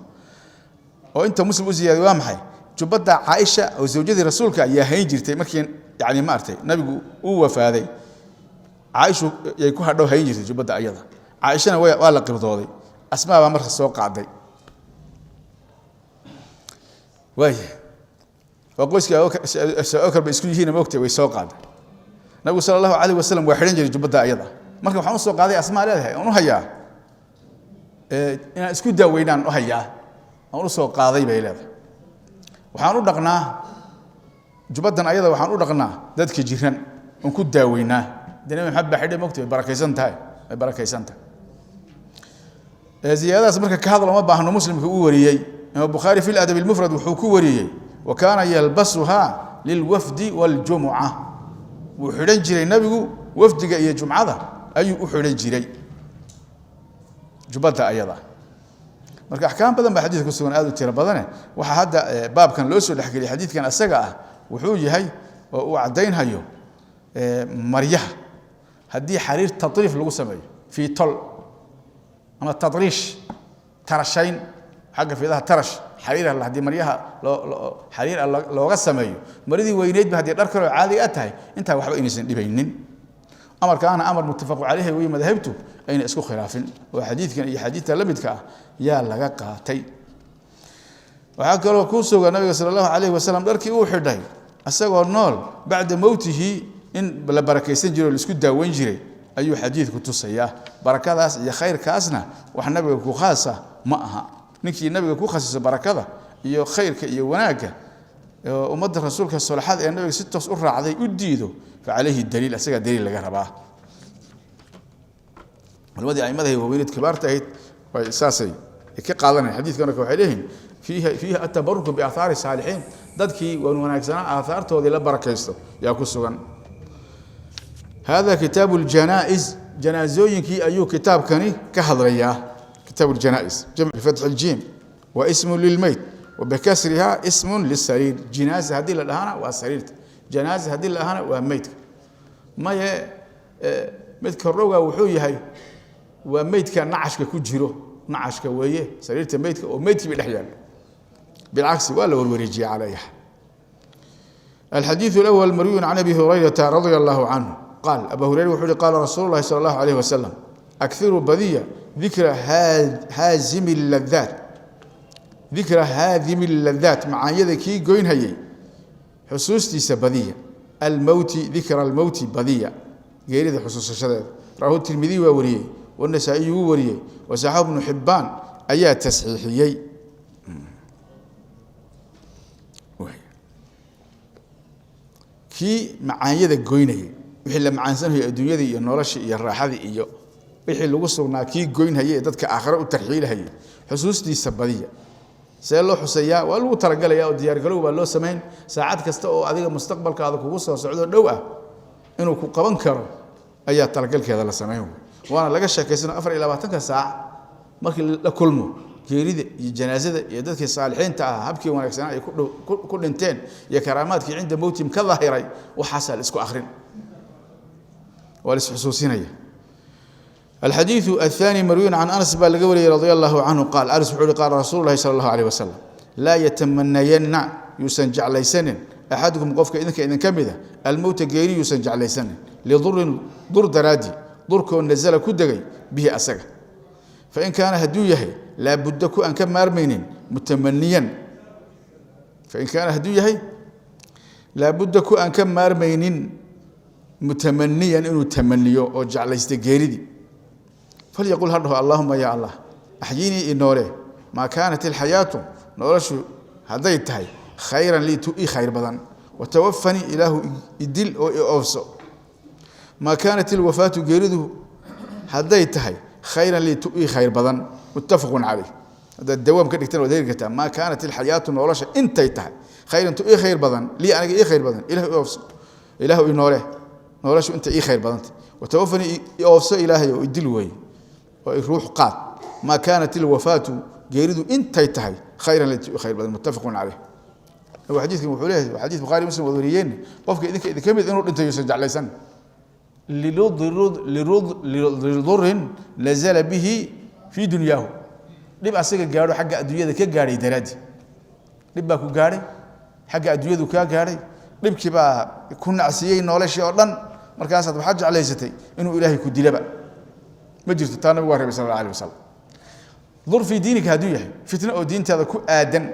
oo inta Muslim u ziyaadiyey waa maxay? Jubbadda Caaisha oo zawjadii rasuulka ayaa hayn jirtay markii yani maaragtay nabigu uu wafaaday, Caaishu yay ku hadhow hayn jirtay jubbadda ayada. Caaishana waa la qibdooday, Asmaa baa marka soo qaaday. Waaya waa qoyskii Abubakar bay isku yihiin moogtay, way soo qaaday. Nabigu sala allahu calayh wasalam waa xidhan jiray jubbadda ayada. Marka waxaan usoo qaaday Asmaa leedahay oon u hayaa inaan isku daaweynaan u hayaa aan usoo qaaday bay leedahay. Waxaan u dhaqnaa jubaddan ayada, waxaan u dhaqnaa dadka jiran oon ku daaweynaa. Dee Nabi Maxamed baa xidhay mogtay, way barakaysan tahay, way barakaysan tahay. Ziyaadadaas marka ka hadal uma baahno, Muslimka uu wariyey. Imaam Bukhaari fi ladab almufrad wuxuu ku wariyey wa kaana yalbasuhaa lilwafdi waljumuca, wuu xidhan jiray nabigu wafdiga iyo jumcada ayuu u xidhan jiray jubbadda ayada. Marka axkaam badan baa xadidka ku sugan, aad u tiro badane. Waxaa hadda baabkan loo soo dhexgeliyay xadiidkan asaga ah wuxuu yahay oo uu caddaynhayo maryaha haddii xariir tatriif lagu sameeyo, fii tol ama tatriish, tarashayn xagga fiidaha, tarash xariir haddii maryaha loo xariir looga sameeyo, maradii weyneydba haddii dhar kaloo caadi a tahay, intaa waxba inaysan dhibaynin. Amarkaana amar muttafaqu caleyhi wey, madaahibtu ayna isku khilaafin oo xadiidkan iyo xadiidta la midka ah yaa laga qaatay. Waxaa kaloo kuu sugan nabiga sala allahu calayhi wasalam dharkii uu xidhay isagoo nool bacda mowtihi in la barakaysan jiray oo laisku daaweyn jiray ayuu xadiidku tusayaa. Barakadaas iyo khayrkaasna wax nabiga ku khaasa ma aha. Ninkii nabiga ku khasiso barakada iyo khayrka iyo wanaagga ummadda rasuulka solaxada ee nabiga si toos u raacday u diido, fa calayhi daliil, asagaa daliil laga rabaa. Culimadii aimadahay waaweyneed kibaarta ahayd way saasay ka qaadanayan xadiidka. Marka waxay leeyihiin fiiha atabaruku biaathaari saalixiin, dadkii waan wanaagsanaa aathaartoodii la barakaysto yaa ku sugan. Hada kitaabu ljanaa-is, janaasooyinkii ayuu kitaabkani ka hadlayaa. Kitaabu ljanaa-is jamc bifatxi ljiim wa ismu lilmeyt wabikasriha ismun lisariir. Jinaasa haddii la dhahana waa sariirta, janaasa haddii la dhahana waa meydka. Maye, midka hordhowga wuxuu yahay waa meydka nacashka ku jiro, nacashka weeye sariirta meydka oo meydkiiba dhex yaallo. Bilcagsi waa la warwareejiyey calayha. الحديث الأول مروي عن أبي هريرة رضي الله عنه قال، أبا هريرة وحوري قال رسول الله صلى الله عليه وسلم: أكثروا بذية ذكر هازم اللذات، ذكر هاذم اللذات، macaanyada kii goynhayay xusuustiisa badiya, الموت، ذكر الموت badiya, geerida xusuusashadeeda. Rawahu Tirmidiy waa wariyey, wanasaa'iyu wuu wariyey, wasaxahu Ibnu Xibbaan ayaa tasxiixiyey. Kii macaanyada goynayay, wixii la macaansanhayo adduunyadii iyo noloshii iyo raaxadii iyo wixii lagu sugnaa kii goynhayay ee dadka aakhare u tarxiilahayay xusuustiisa badiya. See loo xuseeyaa? Waa lagu talagalaya oo diyaargarow baa loo samayn. Saacad kasta oo adiga mustaqbalkaada kugu soo socdo dhow ah inuu ku qaban karo ayaa talagalkeeda la samayn, waana laga sheekaysano 24-ka saac markii la kulmo geerida iyo janaasada iyo dadkii saalixiinta ah habkii wanaagsanaa ay ku dhinteen iyo karaamaadkii cinda mowtihim ka dahiray. Waxaasaa la isku akhrin, waa la isxusuusinaya. الحديث الثاني مروي عن أنس baa laga wariyey رضي الله عنه قال، أنس wuxuu uhi: قال رسول الله صلى الله عليه وسلم: لا يتمنين, yuusan jeclaysanin, أحدكم, qofka idinka idinka mida, الموت, geeri yuusan jeclaysanin, لضر, dur daraadi, durkoo نزل, ku degay, به, asaga. فإن كان, hadduu yahay, لا بد, ku aan ka maarmaynin, متمنيا, فإن كان, hadduu yahay, لا بد, ku aan ka maarmaynin, متمنيا, inuu tamaniyo oo jeclaysta geeridii, فليقل, ha dhaho: اللهم, يا الله, أحيني, i noole, ما كانت الحياة, noloshu hadday tahay, خيرا لي, tu ii khayr badan, وتوفني, ilaahu idil oo i oofso, ما كانت الوفاة, geeridu hadday tahay, خيرا لي, tu ii khayr badan. متفق عليه. Haddaad dawaam ka dhigtan waad heli kartaa: ما كانت الحياة, nolosha intay tahay, خيرا, tu ii khayr badan, لي, aniga ii khayr badan, ilahu i oofso, ilaahu i noole noloshu intay ii khayr badanta, وتوفني, i oofso ilaahay oo idil weeye oo i ruux qaad, ما كانت الوفاة, geeridu intay tahay, خيرا لي, tu ii khayr badan. متفق عليه. Xadiidkan wuxuu leeyahay, waa xadiis Bukhari Muslim wada wariyeen, qofka idinka idinka mid inuu dhintay yuusan jeclaysan لضر نزل به في دنياه, dhib asaga gaadho xagga adduunyada ka gaadhay daraaddi. Dhib baa ku gaadhay, xagga adduunyadu kaa gaadhay, dhibkii baa ku nacsiiyey noloshii oo dhan, markaasaad waxaad jeclaysatay inuu ilaahay ku dilaba. Ma jirto taa, nabigu waa reebay sal alla alih wasalam. ضر في دينك hadduu yahay, fitno oo diintaada ku aadan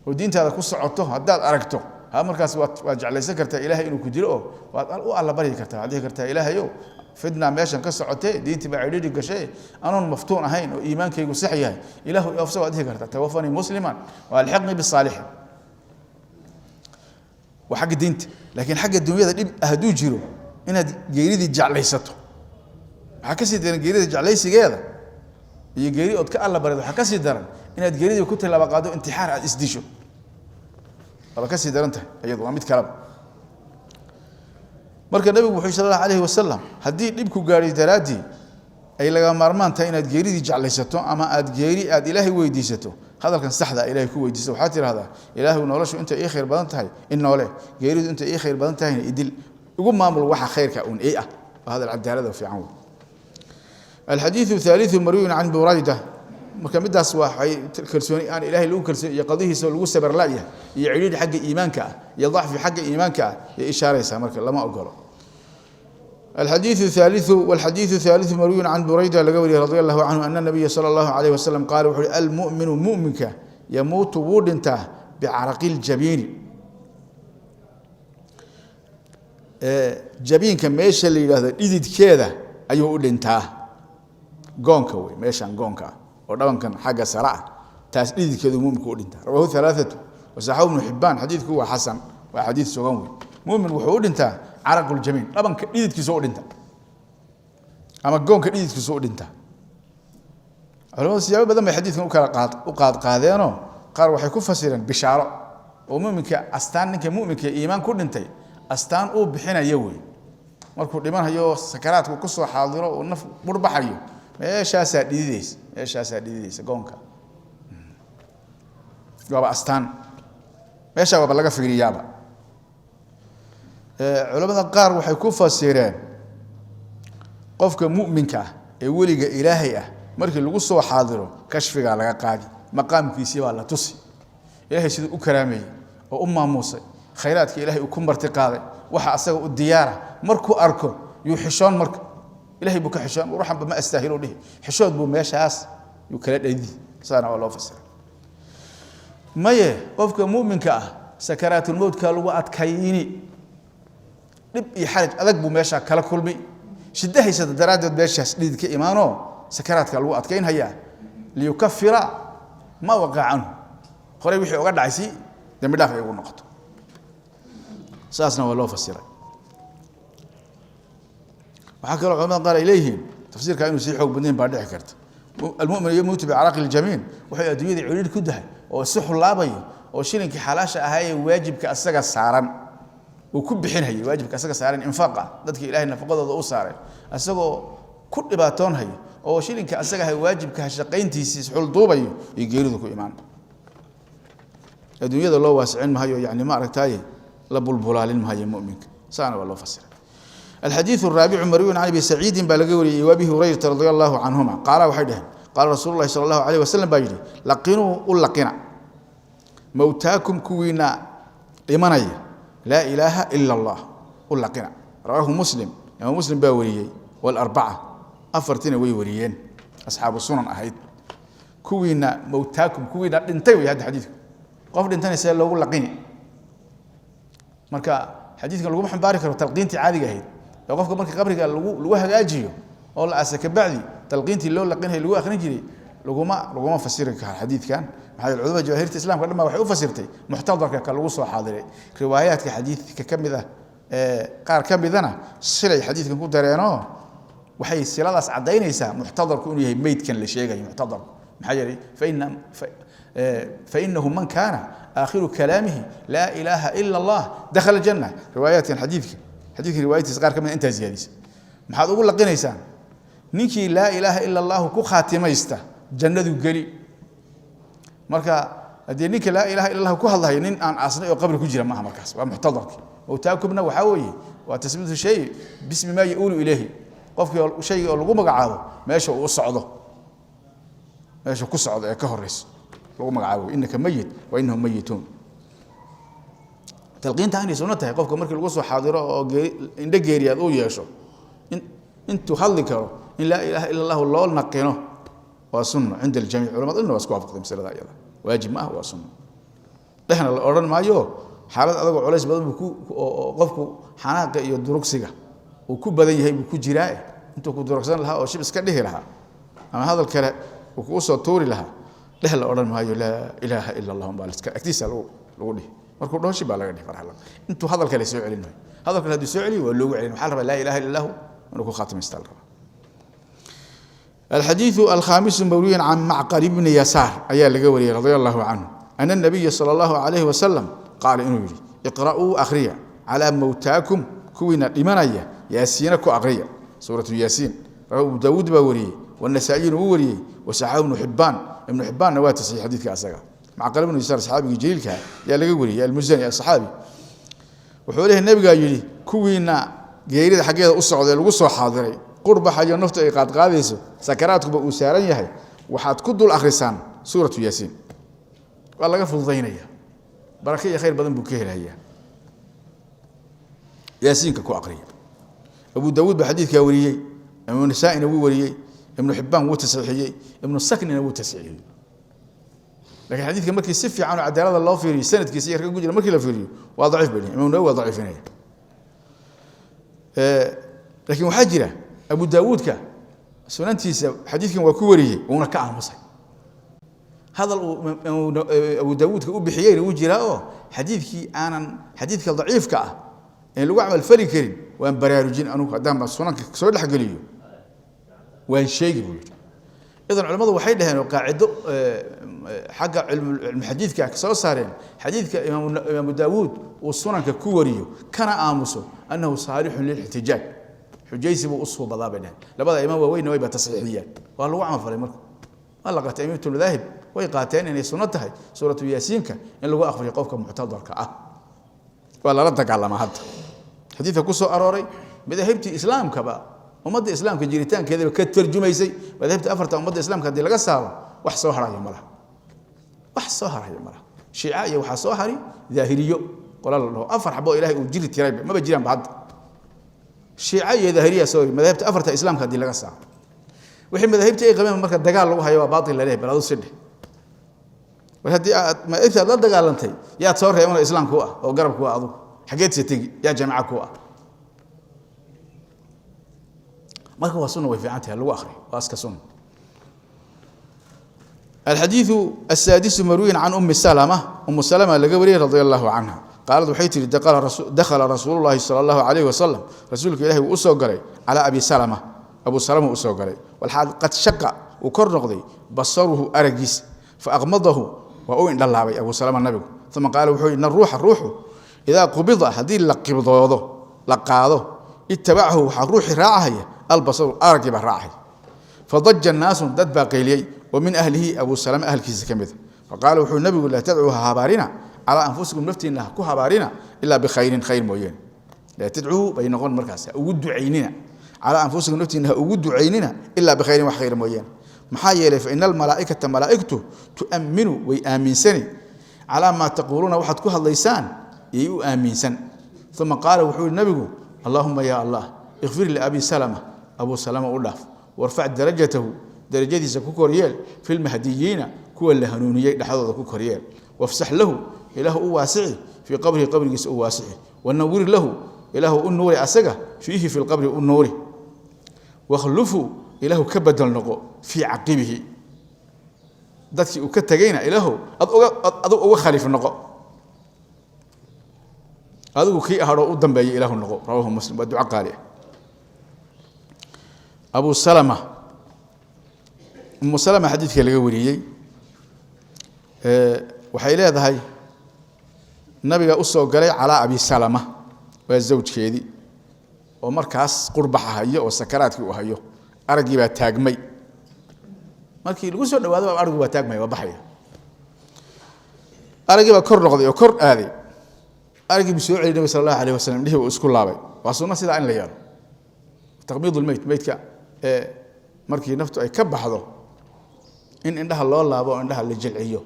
oo diintaada ku socoto haddaad aragto, ha, markaas waad jeclaysan kartaa ilaahay inuu ku dilo oo waad u alla baryi kartaa. Waxaad dhihi kartaa: ilaahayow, fitna meeshan ka socotee, diintii baa cidhiidhi gashay, anoon maftuun ahayn oo iimaankaygu sax yahay, ilaahu i oofso, waad dhihi kartaa. توفني مسلما وألحقني بالصالحين, waa xagga diinta. Laakiin xagga dunyada dhib hadduu jiro, inaad geeridii jeclaysato waxaa kasii daran. Geerida jeclaysigeeda iyo geeri ood ka alla barid waxaa kasii daran. Inaad geeridii ku tilaabo qaado, intixaar, aad isdisho, waaba ka sii daran tahay iyadu, waa mid kaleba. Marka nabigu wuxuu sal allahu alayhi wasalam, haddii dhibku gaadhay daraaddii ay laga maarmaan tahay inaad geeridii jeclaysato ama aad geeri aad Ilaahay weydiisato, hadalkan saxda Ilahay ku weydiisto. Waxaad tidhahdaa: Ilaahu, noloshu intay ii khayr badan tahay in noole, geeridu intay ii khayr badan tahayna idil, igu maamul waxa khayrka uun ii ah. Waa hadal cadaalada fiican wey. الحديث الثالث مروي عن بريدة. Marka midaas waxay kalsooni aan Ilaahay lagu kalsoon iyo qadihiisa lagu sabar la'yahay iyo cidhiidh xagga iimaanka ah iyo dacfi xagga iimaanka ah iyo ishaaraysaa. Marka lama ogolo. الحديث الثالث، والحديث الثالث مروي عن بريدة لقولي رضي الله عنه أن النبي صلى الله عليه وسلم قال: المؤمن مؤمنك يموت wuu dhintaa بعرق الجبين, jabiinka meesha la yidhahdo dhididkeeda ayuu u dhintaa. Goonka wey, meeshan goonka ah oo dhabankan xagga sare ah, taas dhididkeedu muminku u dhintaa. رواه الثلاثة وصححه ابن حبان. Xadiidku waa xasan, waa xadiid sugan wey. Mumin wuxuu u dhintaa عرق الجبين, dhabanka dhididkiisa u dhinta ama goonka dhididkiisa u dhintaa. Culamadu siyaabo badan bay xadiidkan u kala qaad u qaadqaadeenoo qaar waxay ku fasireen bishaaro oo muminka astaan, ninka muminka iimaan ku dhintay astaan uu bixinayo wey. Markuu dhimanhayo, sakaraadku kusoo xaadiro, uu naf burbaxayo, meeshaasaa dhididaysa, meeshaasaa dhididaysa, goonka waaba astaan, meeshaa waaba laga fiiriyaaba. Culamada qaar waxay ku fasireen qofka mu'minka ah ee weliga Ilaahay ah markii lagu soo xaadiro, kashfigaa laga qaadi, maqaamkiisii baa la tusi, Ilahay siduu u karaameeyey oo u maamuusay, khayraadka Ilahay uu ku marti qaaday, waxa asaga u diyaara markuu arko yuu xishoon. Marka Ilahay buu ka xishoon, ruuxanba ma astaahilo dhihi, xishood buu meeshaas yuu kala dhaydi. Saana waa loo fasiray. Maye, qofka mu'minka ah sakaraatulmowtka lagu adkayni, dhib iyo xaraj adag buu meeshaa kala kulmi, shiddo haysata daraaddeed meeshaas dhidid ka imaanoo sakaraadka lagu adkaynhayaa, ليكفر ما وقع عنه, horey wixii uga dhacay si dembi dhaaf ay ugu noqoto. Saasna waa loo fasiray. Waxaa kaloo culamada qaar ay leeyihiin tafsiirka inuu sii xoog badnayn baa dhici karta. المؤمن يموت بعرق الجبين, waxay adduunyada ciriir ku dahay oo si xulaabayo oo shilinkii xalaasha ahaa ee waajibka asaga saaran uu ku bixinhayay, waajibka asaga saaran infaaqa dadka Ilaahay nafaqadooda u saaray, asagoo ku dhibaatoonhayo oo shilinka asaga ahay waajibka shaqayntiisii isxulduubayo iyo geeridu ku imaan. Adduunyada loo waasicin mahayo, yani ma aragtaaye, la bulbulaalin mahayo mu'minka. Saana waa loo fasiray. الحديث الرابع مروي عن ابي سعيد baa laga wariyay وابي هريرة رضي الله عنهما قال, waxay dhaheen: قال رسول الله صلى الله عليه وسلم baa yidhi: لقنوا, u laqina موتاكم, kuwiina dhimanaya, لا إله إلا الله u laqina. رواه مسلم, imaam Muslim baa wariyey, والأربعة, afartina way wariyeen, asxaabu sunan ahayd. Kuwiina موتاكم, kuwiina dhintay wey. Hadda xadiidku qof dhintana see loogu laqini? Marka xadiidkan laguma xambaari karo talqiintii caadiga ahayd ee qofka marka qabriga lagu hagaajiyo oo la aasa kabacdi talqiintii loo laqinhay lagu akhrin jiray laguma fasiri karo xadiidkan. Maxaa yeele culamada jawahirta Islaamka dhan baa waxay u fasirtay muxtadarka ka lagu soo xaadiray. Riwaayaadka xadiidka ka mid ah ee qaar ka midana silay xadiidkan ku dareenoo waxay siladaas caddaynaysaa muxtadarku inuu yahay meydkan la sheegayo muxtadarku. Maxaa yeelay فإنه من كان آخر كلامه لا إله إلا الله دخل الجنة. Riwaayaadkan xadiidka riwaayatiisa qaar ka mid intaa ziyaadisa. Maxaad ugu laqinaysaan? Ninkii لا إله إلا الله ku khaatimaysta jannadu geli. Marka haddii ninka لا إله إلا الله ku hadlahayo nin aan aasnay oo qabri ku jira maaha, markaas waa muxtadarki. موتاكم na waxaa weeye waa تسمية الشيء باسم ما يؤول إليه, qofkii shayga oo lagu magacaabo meesha uu u socdo, meesha ku socdo ee ka horeyso lagu magacaabo. إنك ميت وإنهم ميتون. Talqiinta inay sunno tahay qofka markii lagu soo xaadiro oo indho geeriyaad uu yeesho, intuu hadli karo in لا إله إلا الله loo naqino waa sunno عند الجميع. Culamada dhanna waa isku waafaqday masalada iyada. Waajib ma ah, waa sunno. Dhehna la odhan maayo. Xaalad adagoo culays badan buu ku oo qofku xanaaqa iyo durugsiga uu ku badan yahay buu ku jiraa. Intuu ku durugsan lahaa oo shib iska dhihi lahaa ama hadal kale uu kugu soo tuuri lahaa, dheh la odhan maayo. لا إله إلا الله baa liska agtiisa lagu dhihi. Markuu dhaho shib baa laga dhihi farxad. Intuu hadal kale soo celin maayo. Hadal kale hadduu soo celiyo waa loogu celin. Waxaa la rabaa لا إله إلا الله inuu ku khatimaysta la rabaa. Alxadiidu alkhaamisu mawriyan can Macqal ibni Yasaar ayaa laga wariyey, radia allahu canhu, ana nabiya sala allahu calayhi wasalam qaala, inuu yidhi: iqra'uu, akhriya, calaa mowtaakum, kuwiina dhimanaya, Yaasiina ku aqriya, suuratu Yaasiin. Rawahu Abu Daawuud baa wariyey, wanasaa-iyina wuu wariyey, wasaxahu Ibnu Xibbaan. Ibnu Xibbaanna waa tasxiix xadiidka asaga. Macqal ibnu Yasaar, saxaabigii jaliilka, ayaa laga wariyey, Almusani asaxaabi. Wuxuu leeyahay nabigaa yidhi: kuwiina geerida xaggeeda u socday, lagu soo xaadiray, qurbaxayo, naftu ay qaadqaadayso, sakaraadkuba uu saaran yahay, waxaad ku dul akhrisaan suuratu Yaasiin. Waa laga fududaynaya, barake iyo khayr badan buu ka helayaa. Yaasiinka ku aqriya. Abu Daawuud baa xadiidkaa wariyey, Ibnu Nasaa-ina wuu wariyey, Ibnu Xibbaan wuu tasxiixiyey, Ibnu Saknina wuu tasxiixiyey. Lakiin xadiidka markii si fiican oo cadaalada loo fiiriyo, sanadkiisa iyo ragga ku jira markii la fiiriyo, waa daciif bay dhihin. Imam Nawawi waa daciifinaya. Laakiin waxaa jira Abu Daawuudka sunantiisa xadiidkan waa ku wariyey, uuna ka aamusay. Hadal uu Abu Daawuudka u bixiyeyna wuu jiraa, oo xadiidkii aanan, xadiidka daciifka ah een lagu camal fali karin, waan baraarujin anugu haddaan ba sunanka soo dhexgeliyo, waan sheegi, buu yidhi. Idan culimmadu waxay dhaheen oo qaacido xagga cilmu xadiidka soo saareen: xadiidka Imaamu Daawuud uu sunanka ku wariyo kana aamuso, annahu saalixun lilixtijaaj, xujaysi buu u suubadaa, bay dhaheen. Labada imaam waaweynna wayba tasxiixiyeen. Waa lagu camal falay marka, waa la qaatay. Amiiratu madaahib way qaateen inay sunno tahay suuratu Yaasiinka in lagu akhriyo qofka muctadarka ah. Waa lala dagaalamaa hadda xadiidka ku soo arooray. Madaahibtii islaamkaba, ummadda islaamka jiritaankeedaba ka tarjumaysay, madaahibta afarta ummadda islaamka haddii laga saaro, wax soo haraya ma laha, wax soo haraya ma laha. Shiica iyo waxaa soo hari daahiriyo, qola la dhaho. Afar xabo Ilahay uu jiri tirayba maba jiraanba hadda. Shiica iyo daahiriya soo hari madaahibta afarta islaamka haddii laga saaro. Wixii madaahibtii ay qabeen marka dagaal lagu hayo waa baatil la leeyahay. Bal adu si dheh, war haddii aad madaahibta aad la dagaalantay, yaad soo reebanoo islaamku ah oo garabku ah? Adugu xageed se tegi? Yaa jaamaca ku ah? Marka waa sunna, way fiican tahay lagu akhriyo, waa iska sunna. الحديث السادس مروي عن أم سلمة. أم سلمة laga wariyey, رضي الله عنها، قالت, waxay tihi: دخل رsuuل الlahi صلى الله عليه وسلم, rasuulka Ilahi wuu usoo galay, calى أbi سلمة, Abu Salama usoo galay, walxaal qad shaqa, uu kor noqday, basaruhu, aragiis. Faaqmadahu, waa u indhalaabay Abu Salama nabigu. Uma qaala, wuxuu yidhi: ina ruuxa, ruuxu, idaa qubida, haddii la qibdoodo, la qaado, itabacahu, waxaa ruuxii raacahaya, albasaru, araggii baa raacahaya. Fadaja naasun, dad baa qayliyey, oo min ahlihi, Abu Salama ahlkiisa ka mida. Faqaala, wuxuu nabigu: laa tadcuu, ha habaarina, calaa anfusikum, naftiinna ha ku habaarina, ilaa bikhayrin, khayr mooyeene. Laa tadcuu bay noqon markaas, ha ugu ducaynina, calaa anfusikum, naftiinna ha ugu ducaynina, ilaa bikhayrin, wax khayr mooyeene. Maxaa yeelay, fa ina almalaa'ikata, malaa'igtu, tu'amminu, way aaminsani, calaa maa taquuluuna, waxaad ku hadlaysaan yay u aaminsan. Uma qaala, wuxuu yihi nabigu: allahuma, ya Allah, ikfir liabi salama, Abu Salama u dhaaf, warfac darajatahu, darajadiisa ku koryeel, fi lmahdiyiina, kuwa la hanuuniyey dhexdooda ku koryeel, wafsax lahu, Ilaahu u waasici, fii qabrihi, qabrigiisa u waasici, wanawir lahu, Ilaahu u nuuri asaga, fiihi, fi lqabri u nuuri, wakhlufu, Ilaahu ka bedel noqo, fii caqibihi, dadkii uu ka tegayna Ilaahu adigu uga khaliif noqo, adigu kii ahadhoo u dambeeya Ilaahu noqo. Rawahu Muslim. Waa duco qaali ah. Abu Salama, Umu Salama xadiidka laga wariyey, waxay leedahay nabiga u soo galay calaa Abi Salama, waa zawjkeedii, oo markaas qurbaxa hayo oo sakaraadkii uu hayo. Araggii baa taagmay. Markii lagu soo dhawaado, aragu waa taagmaya, waa baxaya. Araggii baa kor noqday oo kor aaday. Araggii buu soo celiyay nabig sal allahu alayh wasalam, indhihii uu isku laabay. Waa sunno sidaa in la yeelo, taqmiid lmeyt, meydka ee markii naftu ay ka baxdo in indhaha loo laabo oo indhaha la jilciyo,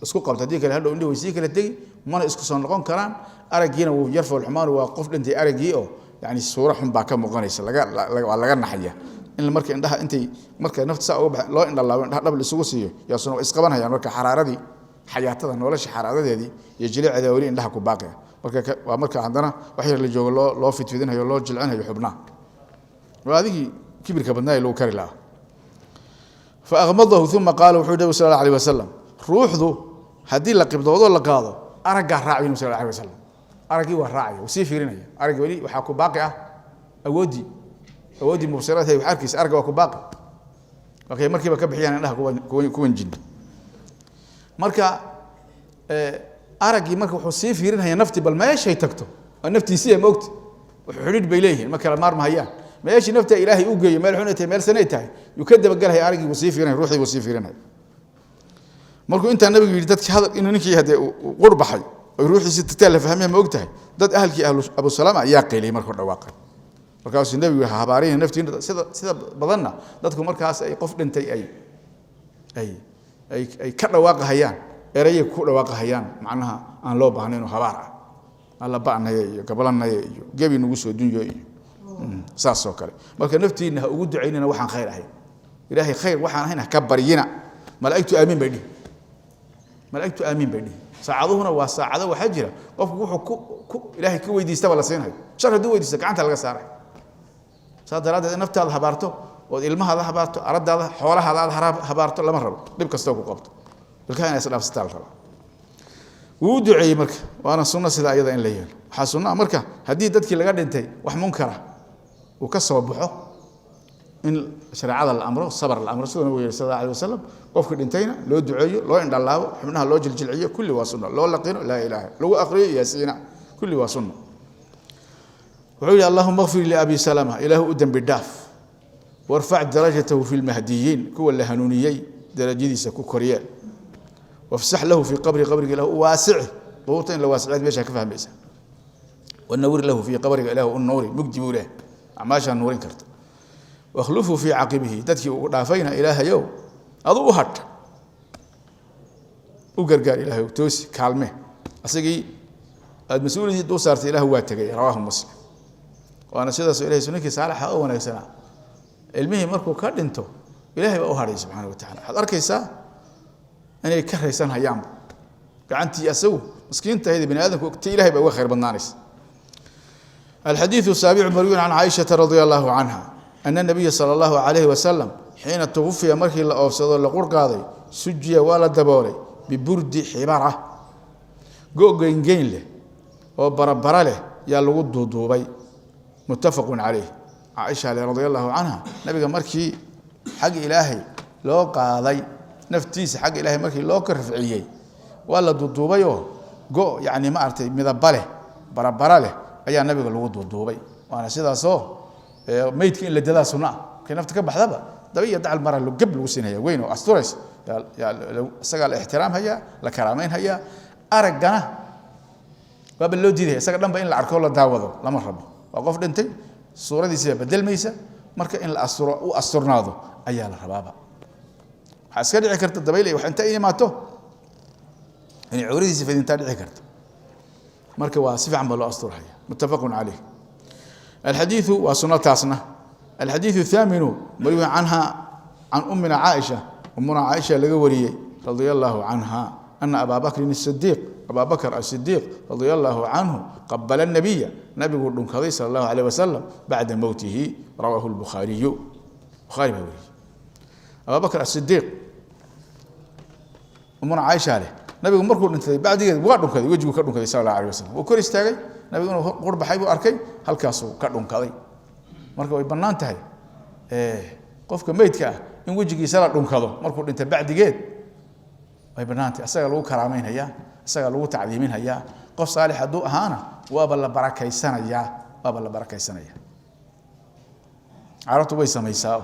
isku qabto. Haddii kale hadhow indhihi way sii kala tegi, mana isku soo noqon karaan. Araggiina wuu yar foolxumaan, waa qof dhintay araggii, oo yani suuro xun baa ka muuqanaysa, laga waa laga naxaya. In marka indhaha intay marka nafta saa uga bax loo indhalaabo, indhaha dhab isugu siiyo, yaa suna isqabanayaan. Marka xaraaradii xayaatada, nolosha xaraaradeedii iyo jiliceeda weli indhaha ku baaqaya. Marka waa marka haddana wax yar la joogo loo fidfidinhayo, loo jilcinhayo xubnaha. Waa adigii kibirka badnaa ee lagu kari lahaa. Faaqmadahu, uma qaala, wuxuu nabi sal alla alih wasalam: ruuxdu haddii la qibdoodoo la qaado, araggaa raacay. Nabi sal alla alih wasalam araggii waa raacaya, wuu sii fiirinaya. Araggii weli waxaa ku baaqi ah awooddii mubsirada, wax arkaysa, aragga waa ku baaqi. Wakay markiiba ka bixiyaan indhaha kuwan jin. Marka araggii marka wuxuu sii fiirinhayaa naftii, bal meeshay tagto waa naftiisiya maogta, wuxuu xidhiidh bay leeyihiin, ma kala maarmahayaan. Meeshii nafta Ilaahay u geeyo, meel xun ay tahay, meel sanay tahay, yuu ka dabagelhaya. Araggii buu sii fiirinaya, ruuxdii buu sii fiirinaya. Markuu intaa nabigu yidhi dadkii hadal inuu ninkii haddee qur baxay oy ruuxiisii tagtaa la fahmaya, ma og tahay, dad ahalkii ahlu Abu Salama ayaa qayliyey markuu dhawaaqay. Markaasuu nebigu ha habaarina naftiina. Sida badanna dadku markaas ay qof dhintay ay ka dhawaaqahayaan erayay ku dhawaaqahayaan, macnaha aan loo baahnayn oo habaar ah, alla ba'naya iyo gablanaya iyo gebi nagu soo dunyo iyo saas oo kale. Marka naftiina ha ugu ducaynina waxaan khayr ahayn, Ilaahay khayr waxaan ahayn ha ka baryina. Malaa'igtu aamiin bay dhihi, malaa'igtu aamiin bay dhihi. Saacaduhuna waa saacado waxaa jira qofku wuxuu ku Ilaahay ka weydiistaba la siinayo. Shar hadduu weydiisto, gacanta laga saaray. Saas daraaddeed in naftaada habaarto ood ilmahaada habaarto, aradaada, xoolahaada aad habaarto lama rabo. Dhib kastoo ku qabto, ilkaha inay isdhaafsataa la rabaa. Wuu u duceeyey marka, waana sunno sida ayada in la yeelo. Waxaa sunno ah marka haddii dadkii laga dhintay wax munkara uu ka soo baxo, in shareecada la amro sabar la amro, siduu nabigu yihi sal alla alay wasalam. Qofka dhintayna loo duceeyo, loo indhalaabo, xubnaha loo jiljilciyo, kulli waa sunno. Loo laqino laa ilaaha, lagu aqriyo yaasiina, kulli waa sunno. Wuxuu yihi: allahuma kfir liabi salama, ilaahu u dembi dhaaf, warfac darajatahu fi lmahdiyiin, kuwa la hanuuniyey darajadiisa ku koryeel, wafsax lahu fii qabri, qabriga ilahu u waasici. Qubuurta in la waasiciyaad meeshaa ka fahmaysa. Wanawir lahu fii qabriga, ilahu u nuuri, mugdi buu leh, acmaashaa nuurin karta. Wakhlufhu fii caqibihi, dadkii uu dhaafayna Ilaahayow adu u hadh, u gargaar, Ilahayow toosi, kaalme asagii aad mas-uuliyadii u saartay, Ilahu waa tegay. Rawaahu Muslim. Waana sidaasoo ilahay ninkii saalixa oo wanaagsanaa ilmihii markuu ka dhinto, Ilahay baa u hadhay subxaana wa tacala. Waxaad arkaysaa inay ka raysan hayaanba gacantii asagu miskiintahayda bani aadamku ti Ilahay baa uga khayr badnaanaysa. الحديث السابع مروي عن عائشة رضي الله عنها أن النبي صلى الله عليه وسلم حين توفي، markii la oofsado, la qurqaaday, sujiya, waa la daboolay, biburdi xibara, go' geyngeyn leh oo barabara leh yaa lagu duuduubay. متفق عليه. Caaisha le رضي الله عنها, nabiga markii xagga Ilaahay loo qaaday, naftiisa xagga Ilahay markii loo ka rafciyey, waa la duuduubayoo go' yacni ma aragtay midaba leh, barabara leh ayaa nabiga lagu duuduubay. Waana sidaasoo meydka in la dadaa sunno ah. Markay nafta ka baxdaba, daba iyo dacal mara geb lagu siinaya weyn oo asturaysa, isagaa la ixtiraamhayaa, la karaamaynhayaa. Araggana waaba loo diidaya, isaga dhanba in la arko, la daawado lama rabo. Waa qof dhintay, suuradiisiba bedelmaysa. Marka in la asturo, u asturnaado ayaa la rabaaba. Waxaa iska dhici karta dabayl wax inta imaato inay cawradiisa fidintaa dhici karta. Marka waa si fiican baa loo asturhaya. متفق عليه. الحديث waa sunataasna. الحديث الثامن مروي عنها عن أمنا عائشة, أمنا عائشة laga wariyey رضي الله عنها, أن أبا بكر الصديق, أبا بكر الصديق رضي الله عنه, قبل النبي, nabigu dhunkaday صلى الله عليه وسلم بعد موته. رواه البخاري. Bukhaari baa wariyey. Abaa Bakr Asidiiq, umuna Caaisha leh, nabigu markuu dhintay bacdigeed waa dhunkaday, wejiguu ka dhunkaday sala allahu alayh wasalam. Wuu kor istaagay, nabigu inuu qurbaxay buu arkay, halkaasuu ka dhunkaday. Marka way bannaan tahay qofka meydka ah in wejigiisa la dhunkado markuu dhintay bacdigeed, way bannaan tahay. Isaga lagu karaameynhayaa, isaga lagu tacdiiminhayaa. Qof saalix hadduu ahaana waaba la barakaysanayaa, waaba la barakaysanaya. Carabtu way samaysaa,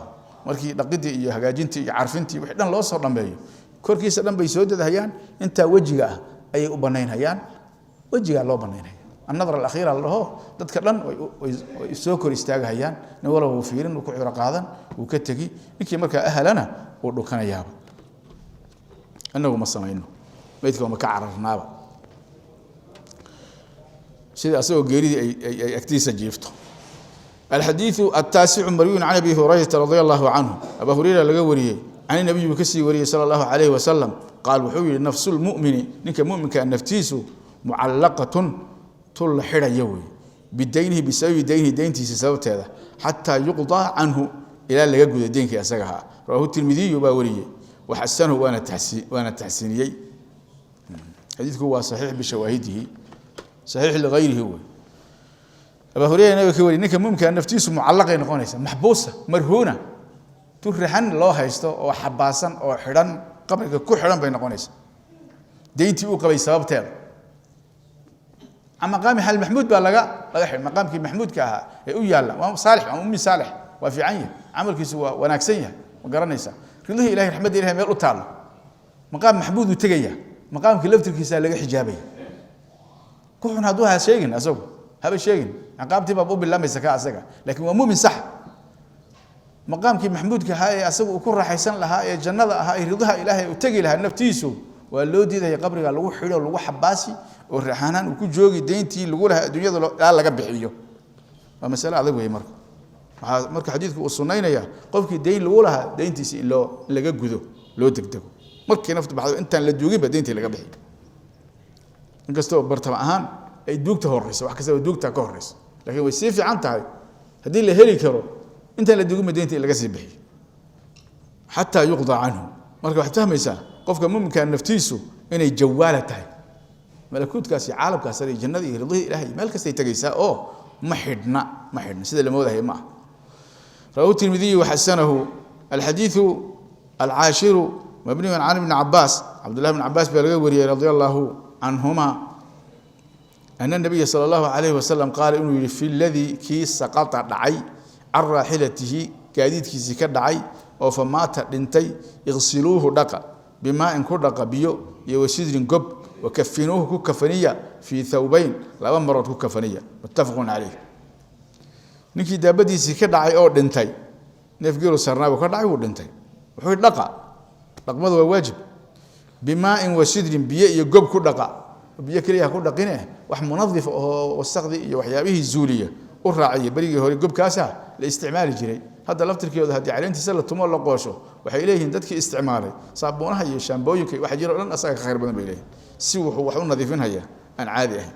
markii dhaqidii iyo hagaajintii iyo carfintii wixii dhan loo soo dhammeeyo, korkiisa dhan bay soo dadahayaan, intaa wejiga ah ayay u banaynhayaan, wejigaa loo banaynhaya. النظرة الأخيرة la dhaho, dadka dhan way soo kor istaagahayaan, nin walba wuu fiirin, wuu ku cibro qaadan, wuu ka tegi. Ninkii markaa ahalana wuu dhunkanayaaba. Inagu ma samayno, meydka ma ka cararnaaba, sida asagoo geeridii ay agtiisa jiifto. الحديث التاسع مروي عن أبي هريرة رضي الله عنه, أبا هريرة laga wariyey, عن النبي buu kasii wariyey صلى الله عليه وسلم, قال wuxuu yihi: نفس المؤمن, ninka muminka naftiisu, معلقة, tu la xidhaya wey, بدينه, بسبب دينه, deyntiisa sababteeda, حتى يقضى عنه, ilaa laga guda deynkii asaga ahaa. رواه الترمذي baa wariyey, وحسنه, waana taxsiiniyey. Xadiidku waa صaxiix بشواهده, صaxiix لغayrihi wey. Abaa Hureyra nabiga ka wariy, ninka muminka naftiisu mucallaqay noqonaysa, maxbuusa, marhuuna. Tu rahan loo haysto oo xabaasan oo xidhan, qabriga ku xidhan bay noqonaysaa, deyntii uu qabay sababteeda. Maqaami hal maxmuud baa laga xidhay, maqaamkii maxmuudka ahaa ee u yaalla. Waa saalix, waa mumin saalix, waa fiican yahay, camalkiisu waa wanaagsan yahay, ma garanaysaa? Ridihii Ilahay, raxmadda Ilahay meel u taallo, maqaam maxmuud uu tegaya, maqaamkii laftirkiisaa laga xijaabaya. Ku xun hadduu ha sheegin, asagu haba sheegin, ciqaabtii baa u bilaamaysa ka asaga, laakiin waa mumin sax. Maqaamkii maxmuudka ahaa ee asagu uu ku raaxaysan lahaa ee jannada ahaa ee ridaha Ilaahay uu tegi lahaa naftiisu waa loo diidaya. Qabriga lagu xidho, lagu xabaasi oo raxaanaan uu ku joogi deyntii lagu lahaa adduunyada ilaa laga bixiyo. Waa masale adag wey. Marka waxaa marka xadiidku uu sunnaynaya qofkii deyn lagu lahaa deyntiisi in loo laga gudo, loo degdego markii naftu baxdo, intaan la duuginba deyntii laga bixiyo, inkastoo bartama ahaan ay duugta horeyso, wax kastaba duugta ka horeyso, lakiin way sii fiican tahay haddii la heli karo intaan la duuginba deynta in laga sii bixiyo, xataa yuqdaa canhu. Marka waxaad fahmaysaa qofka muminka naftiisu inay jawaala tahay, malakuutkaas iyo caalamkaas iyo jannada iyo ridihii Ilahay meel kastay tegaysaa oo ma xidhna, ma xidhna sida la moodahay ma ah. Rawahu Tirmidiyu waxasanahu. Alxadiidu alcaashiru mabniyun can Ibni Cabaas, Cabdullahi bn Cabaas baa laga wariyey, radia allahu canhuma, ana nabiya sala allahu calayhi wasalam qaala, inuu yihi, fi ladii kii saqata dhacay, can raaxilatihi gaadiidkiisii ka dhacay oo fa maata dhintay, iqsiluuhu dhaqa, bimaa'in ku dhaqa biyo iyo wasidrin gob, wakafinuuhu ku kafaniya, fii thawbayn laba marood ku kafaniya. Muttafaqun caleyh. Ninkii daabadiisii ka dhacay oo dhintay, neef geelu sarnaabu ka dhacay, wuu dhintay, wuxuu yihi dhaqa. Dhaqmadu waa waajib. Bimaa'in wa sidrin, biyo iyo gob ku dhaqa. Biyo keliya ha ku dhaqine, wax munadif oo wasaqdii iyo waxyaabihii zuuliya u raaciya. Berigii hore gobkaasa la isticmaali jiray. Hadda laftirkeedu haddii caleentiisa la tumo, la qoosho, waxay leeyihiin dadkii isticmaalay, saabuunaha iyo shaambooyinka waxa jira o dhan asaga ka khayr badan bay leeyihin, si wuxuu wax u nadiifinhaya aan caadi ahayn.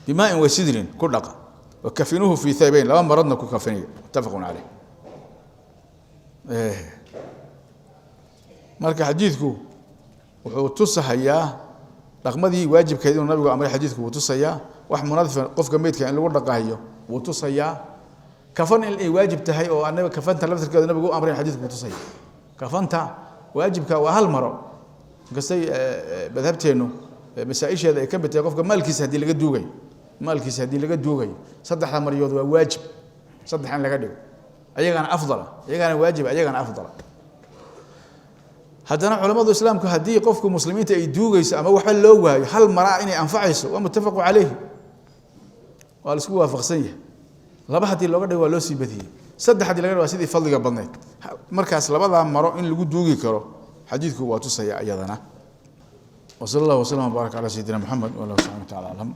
Bimaa'in wa sidrin ku dhaqa, wakafinuuhu fii thaybayn, laba maradna ku kafiniya. Muttafaqun caleyh. Marka xadiidku wuxuu tusahayaa dhaqmadii waajibkeed inuu nabigu amray. Xadiidku wuu tusayaa wax munadifa qofka meydka in lagu dhaqahayo, wuu tusayaa kafan in ay waajib tahay oo anaga kafanta laftirkeeda nabigu u amrayn. Xadiidku wuu tusaya kafanta waajibka waa hal maro, inkastay madhabteennu masaa-isheeda ay ka mid tahay qofka maalkiisa haddii laga duugayo, maalkiisa haddii laga duugayo saddexda maryood waa waajib, saddex in laga dhigo, ayagana afdala, ayagana waajiba, ayagana afdala. Haddana culamadu islaamku haddii qofku muslimiinta ay duugayso ama waxba loo waayo, hal maraa inay anfacayso waa muttafaqu caleyhi, waa la isku waafaqsan yahay. Laba haddii looga dhigo waa loo sii badiyey, saddex haddii laga dhigo waa sidii fadliga badnayd. Markaas labadaa maro in lagu duugi karo xadiidku waa tusaya iyadana. Wa sala allah wasalam wbaarak calaa sayidina Moxamed, wallahu subxana wa tacala aclam.